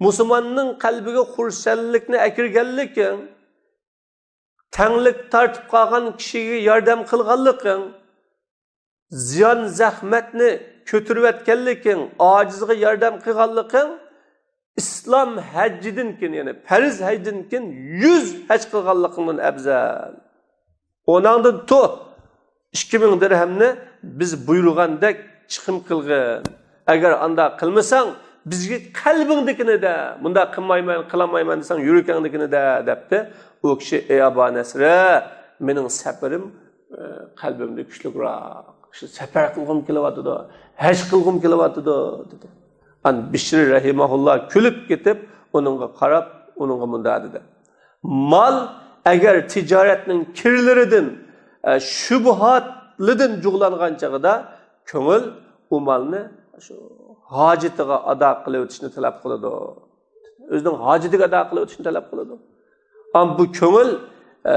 مۇسۇلماننىڭ قەلبىگە خۇرسەنلىكنى ئەكىرگەنلىكىڭ، تەڭلىك تارتىپ قالغان كىشىگە ياردەم قىلغانلىقىڭ، زىيان زەخمەتنى كۆتۈرۈۋەتكەنلىكىڭ، ئاجىزغا ياردەم قىلغانلىقىڭ ئىسلام ھەججىدىن كېيىن، يەنى پەرز ھەجدىن كېيىن يۈز ھەج قىلغانلىقىڭدىن ئەۋزەل. ئۇنىڭدىن تۇ، ئىككى مىڭ دىرھەمنى بىز بۇيرۇغاندەك چىقىم قىلغىن. ئەگەر ئانداق قىلمىساڭ، بىزگە قەلبىڭدىكىنى دە، مۇنداق قىلمايمەن، قىلالمايمەن دېسەڭ، يۈرىكىڭدىكىنى دە، دەپتۇ. ئۇ كىشى، ئەي ئابا نەسرە، مېنىڭ سەپىرىم، ئە، قەلبىمدە كۈچلۈكراق. شۇ سەپەر قىلغۇم كېلىۋاتىدۇ، ھەج قىلغۇم كېلىۋاتىدۇ، دېدى. ئان بىشرى رەھىمەھۇللا كۈلۈپ كېتىپ، ئۇنىڭغا قاراپ، ئۇنىڭغا مۇنداق دېدى. مال ئەگەر تىجارەتنىڭ كىرلىرىدىن، ئە، شۇبھاتلىدىن جۇغلانغان چېغىدا، كۆڭۈل ئۇ مالنى شۇ ھاجىتىغا ئادا قىلىۋېتىشنى تەلەپ قىلىدۇ. ئۆزىنىڭ ھاجىتىگە ئادا قىلىۋېتىشنى تەلەپ قىلىدۇ. ئەمما بۇ كۆڭۈل، ئە،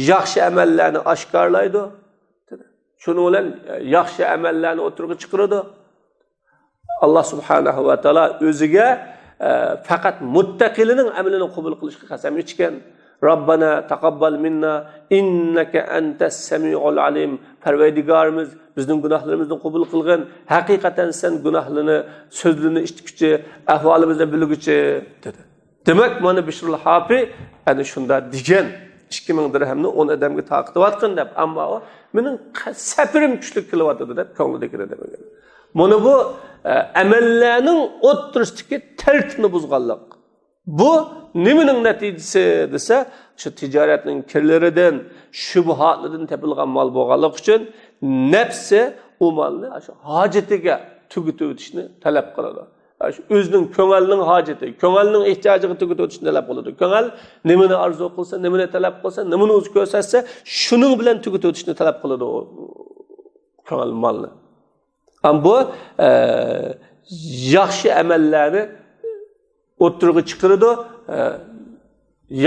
ياخشى ئەمەللەرنى ئاشكارىلايدۇ. شۇنىڭ بىلەن، ئە، ياخشى ئەمەللەرنى ئوتتۇرىغا چىقىرىدۇ. ئاللا سۇبھانەھۇ ۋە تائالا ئۆزىگە، ئە، پەقەت مۇتتەقىلىنىڭ ئەمىلىنى قوبۇل قىلىشقا قەسەم ئىچكەن. ربنا تقبل منا إنك أنت السميع العليم. پەرۋەردىگارىمىز، بىزنىڭ گۇناھلىرىمىزنى قوبۇل قىلغىن. ھەقىقەتەن سەن گۇناھلىرىنى، سۆزلىرىنى ئىشىتكۈچى، ئەھۋالىمىزنى بىلگۈچى، دېدى. دېمەك، مانا بىشرۇل ھافى ئەنە شۇنداق دېگەن، ئىككى مىڭ دىرھەمنى ئون ئادەمگە تارقىتىۋاتقىن دەپ، ئەمما ئۇ مېنىڭ قە-، سەپىرىم كۈچلۈك كېلىۋاتىدۇ دەپ كۆڭلىدىكىنى دېمىگەن. مانا بۇ، ئە، ئەمەللەرنىڭ ئوتتۇرىسىدىكى تەرتىپنى بۇزغانلىق. بۇ نېمىنىڭ نەتىجىسى دېسە، شۇ تىجارەتنىڭ كىرلىرىدىن، شۇبھاتلىرىدىن تېپىلغان مال بولغانلىقى ئۈچۈن نەپسى ئۇ مالنى شۇ ھاجىتىگە تۈگىتىۋېتىشنى تەلەپ قىلىدۇ. شۇ ئۆزىنىڭ كۆڭۈلنىڭ ھاجىتى، كۆڭۈلنىڭ ئېھتىياجىغا تۈگىتىۋېتىشنى تەلەپ قىلىدۇ. كۆڭۈل نېمىنى ئارزۇ قىلسا، نېمىنى تەلەپ قىلسا، نېمىنى ئۆزى كۆرسەتسە، شۇنىڭ بىلەن تۈگىتىۋېتىشنى تەلەپ قىلىدۇ ئۇ كۆڭۈل مالنى. ئەمما بۇ، ئە، ياخشى ئەمەللەرنى ئوتتۇرىغا چىقىرىدۇ، ئە،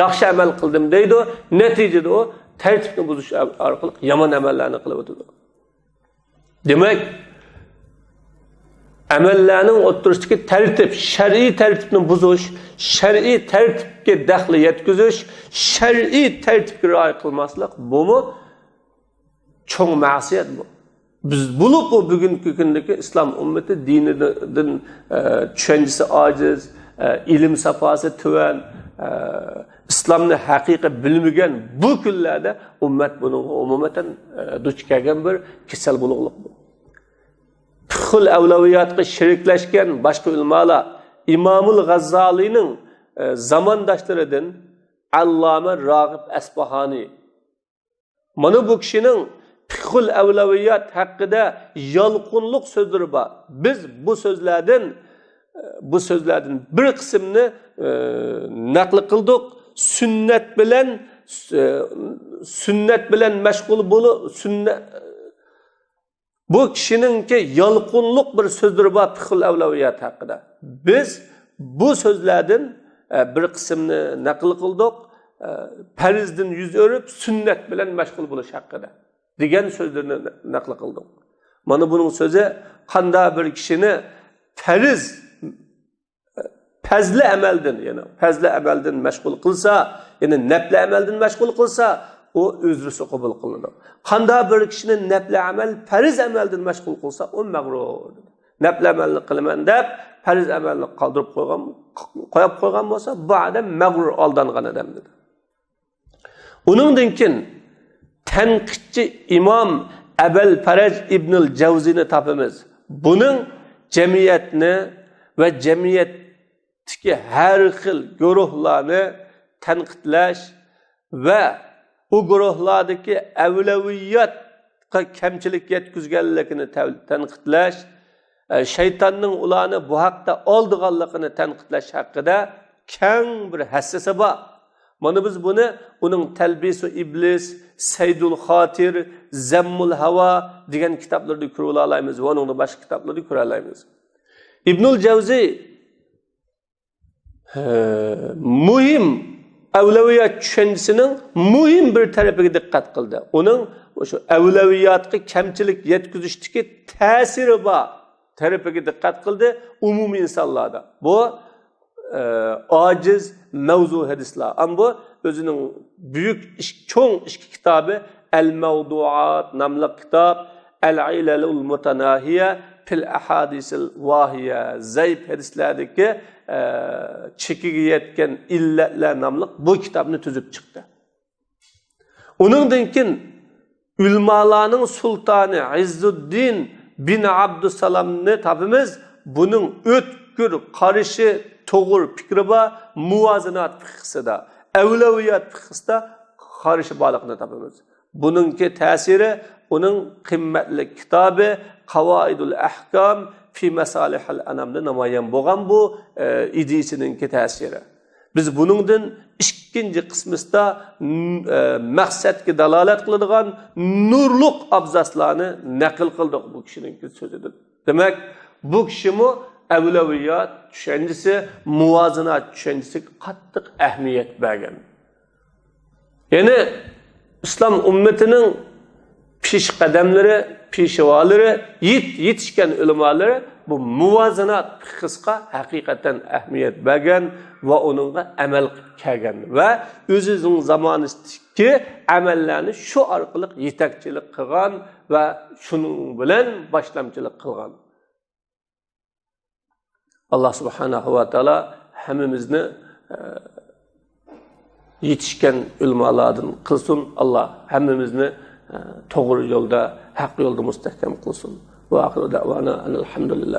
ياخشى ئەمەل قىلدىم دەيدۇ، نەتىجىدە ئۇ تەرتىپنى بۇزۇش ئارقىلىق يامان ئەمەللەرنى قىلىۋاتىدۇ. دېمەك، ئەمەللەرنىڭ ئوتتۇرىسىدىكى تەرتىپ، شەرئىي تەرتىپنى بۇزۇش، شەرئىي تەرتىپكە دەخلى يەتكۈزۈش، شەرئىي تەرتىپكە رىئايە قىلماسلىق، بۇمۇ چوڭ مەسىيەت بۇ. بىز بولۇپ بۇ بۈگۈنكى كۈندىكى ئىسلام ئۈممىتى دىنىدىن، ئە، چۈشەنچىسى ئاجىز، ئە، ئىلىم ساپاسى تۆۋەن، ئە، ئىسلامنى ھەقىقىي بىلمىگەن بۇ كۈنلەردە ئۈممەت بۇنىڭغا ئومۇمەن، ئە، دۇچ كەلگەن بىر كېسەل بولۇقلۇق بۇ. پىقھۇل ئەۋلەۋىياتقا شېرىكلەشكەن باشقا ئۆلىمالار، ئىمامۇل غاززالىنىڭ، ئە، زامانداشلىرىدىن ئاللامە راغىب ئەسپاھانى، مانا بۇ كىشىنىڭ پىقھۇل ئەۋلەۋىيات ھەققىدە يالقۇنلۇق سۆزلىرى بار. بىز بۇ سۆزلەردىن، بۇ سۆزلەردىن بىر قىسمىنى، ئە، نەقىل قىلدۇق. سۈننەت بىلەن، ئە، سۈننەت بىلەن مەشغۇل بولۇ-، سۈننە-، بۇ كىشىنىڭكى يالقۇنلۇق بىر سۆزلىرى بار پىقھۇل ئەۋلەۋىيات ھەققىدە. بىز بۇ سۆزلەردىن، ئە، بىر قىسمىنى نەقىل قىلدۇق. ئە، پەرزدىن يۈز ئۆرۈپ، سۈننەت بىلەن مەشغۇل بولۇش ھەققىدە دېگەن سۆزلىرىنى نەقىل قىلدۇق. مانا بۇنىڭ سۆزى، قاندا بىر كىشىنى پەرز پەزلى ئەمەلدىن، يەنى پەزلى ئەمەلدىن مەشغۇل قىلسا، يەنى نەپلى ئەمەلدىن مەشغۇل قىلسا، ئۇ ئۆزرىسى قوبۇل قىلىنىدۇ. قانداق بىر كىشىنى نەپلى ئەمەل، پەرز ئەمەلدىن مەشغۇل قىلسا، ئۇ مەغرۇر. نەپلى ئەمەلنى قىلىمەن دەپ، پەرز ئەمەلنى قالدۇرۇپ قويغان، قويۇپ قويغان بولسا، بۇ ئادەم مەغرۇر، ئالدانغان ئادەم دېدى. ئۇنىڭدىن كېيىن تەنقىدچى ئىمام ئەبەل پەرەج ئىبنىل جەۋزىنى تاپىمىز. بۇنىڭ جەمئىيەتنى ۋە جەمئىيەتتىكى ھەر خىل گۇرۇھلارنى تەنقىدلەش ۋە ئۇ گۇرۇھلاردىكى ئەۋلەۋىياتقا كەمچىلىك يەتكۈزگەنلىكىنى تەۋ-، تەنقىدلەش، ئە، شەيتاننىڭ ئۇلارنى بۇ ھەقتە ئالدىغانلىقىنى تەنقىدلەش ھەققىدە كەڭ بىر ھەسسىسى بار. مانا بىز بۇنى ئۇنىڭ تەلبىسۇ ئىبلىس، سەيدۇل خاتىر، زەممۇل ھاۋا دېگەن كىتابلىرىدا كۆرۈۋالالايمىز ۋە ئۇنىڭدىن باشقا كىتابلىرىدا كۆرەلەيمىز. ئىبنۇل جەۋزى، ھە، مۇھىم ئەۋلەۋىيات چۈشەنچىسىنىڭ مۇھىم بىر تەرىپىگە دىققەت قىلدى. ئۇنىڭ شۇ ئەۋلەۋىياتقا كەمچىلىك يەتكۈزۈشتىكى تەسىرى بار تەرىپىگە دىققەت قىلدى ئومۇمىي ئىنسانلاردا. بۇ، ئە، ئاجىز مەۋزۇ ھەدىسلەر. ئەمما بۇ ئۆزىنىڭ بۈيۈك ئىش-، چوڭ ئىككى كىتابى، ئەل مەۋدۇئات ناملىق كىتاب، ئەل ئىلەلۇل مۇتەناھىيە فىل ئەھادىسىل ۋاھىيە، زەئىپ ھەدىسلەردىكى، ئە، چېكىگە يەتكەن ئىللەتلەر ناملىق بۇ كىتابنى تۈزۈپ چىقتى. ئۇنىڭدىن كېيىن ئۆلىمالارنىڭ سۇلتانى ئىززۇددىن بىن ئابدۇسالامنى تاپىمىز. بۇنىڭ ئۆتكۈر قارىشى، توغرا پىكرى بار، مۇۋازىنات پىقھىسىدا، ئەۋلەۋىيات پىقھىسىدا قارىشى بارلىقىنى تاپىمىز. بۇنىڭكى تەسىرى ئۇنىڭ قىممەتلىك كىتابى قاۋائىدۇل ئەھكام فى مەسالىھىل ئەنامدا نامايان بولغان بۇ، ئە، ئىدىيىسىنىڭكى تەسىرى. بىز بۇنىڭدىن ئىككىنچى قىسمىسىدا، ن-، ئە، مەقسەتكە دالالەت قىلىدىغان نۇرلۇق ئابزاسلارنى نەقىل قىلدۇق بۇ كىشىنىڭكى سۆزىدىن. دېمەك، بۇ كىشىمۇ ئەۋلەۋىيات چۈشەنچىسى، مۇۋازىنات چۈشەنچىسىگە قاتتىق ئەھمىيەت بەرگەن. يەنى ئىسلام ئۈممىتىنىڭ پېشقەدەملىرى، پېشۋالىرى، يېت-، يېتىشكەن ئۆلىمالىرى بۇ مۇۋازىنات پىقىسقا ھەقىقەتەن ئەھمىيەت بەرگەن ۋە ئۇنىڭغا ئەمەل قىلىپ كەلگەن ۋە ئۆزىنىڭ زامانىسىدىكى ئەمەللەرنى شۇ ئارقىلىق يېتەكچىلىك قىلغان ۋە شۇنىڭ بىلەن باشلامچىلىق قىلغان. ئاللا سۇبھانەھۇ ۋە تائالا ھەممىمىزنى، ئە، يېتىشكەن ئۆلىمالاردىن قىلسۇن. ئاللا ھەممىمىزنى، ئە، توغرا يولدا، ھەق يولدا مۇستەھكەم قىلسۇن. ۋە ئاخىرۇ دەۋانا ئەنىل ھەمدۇلىللاھى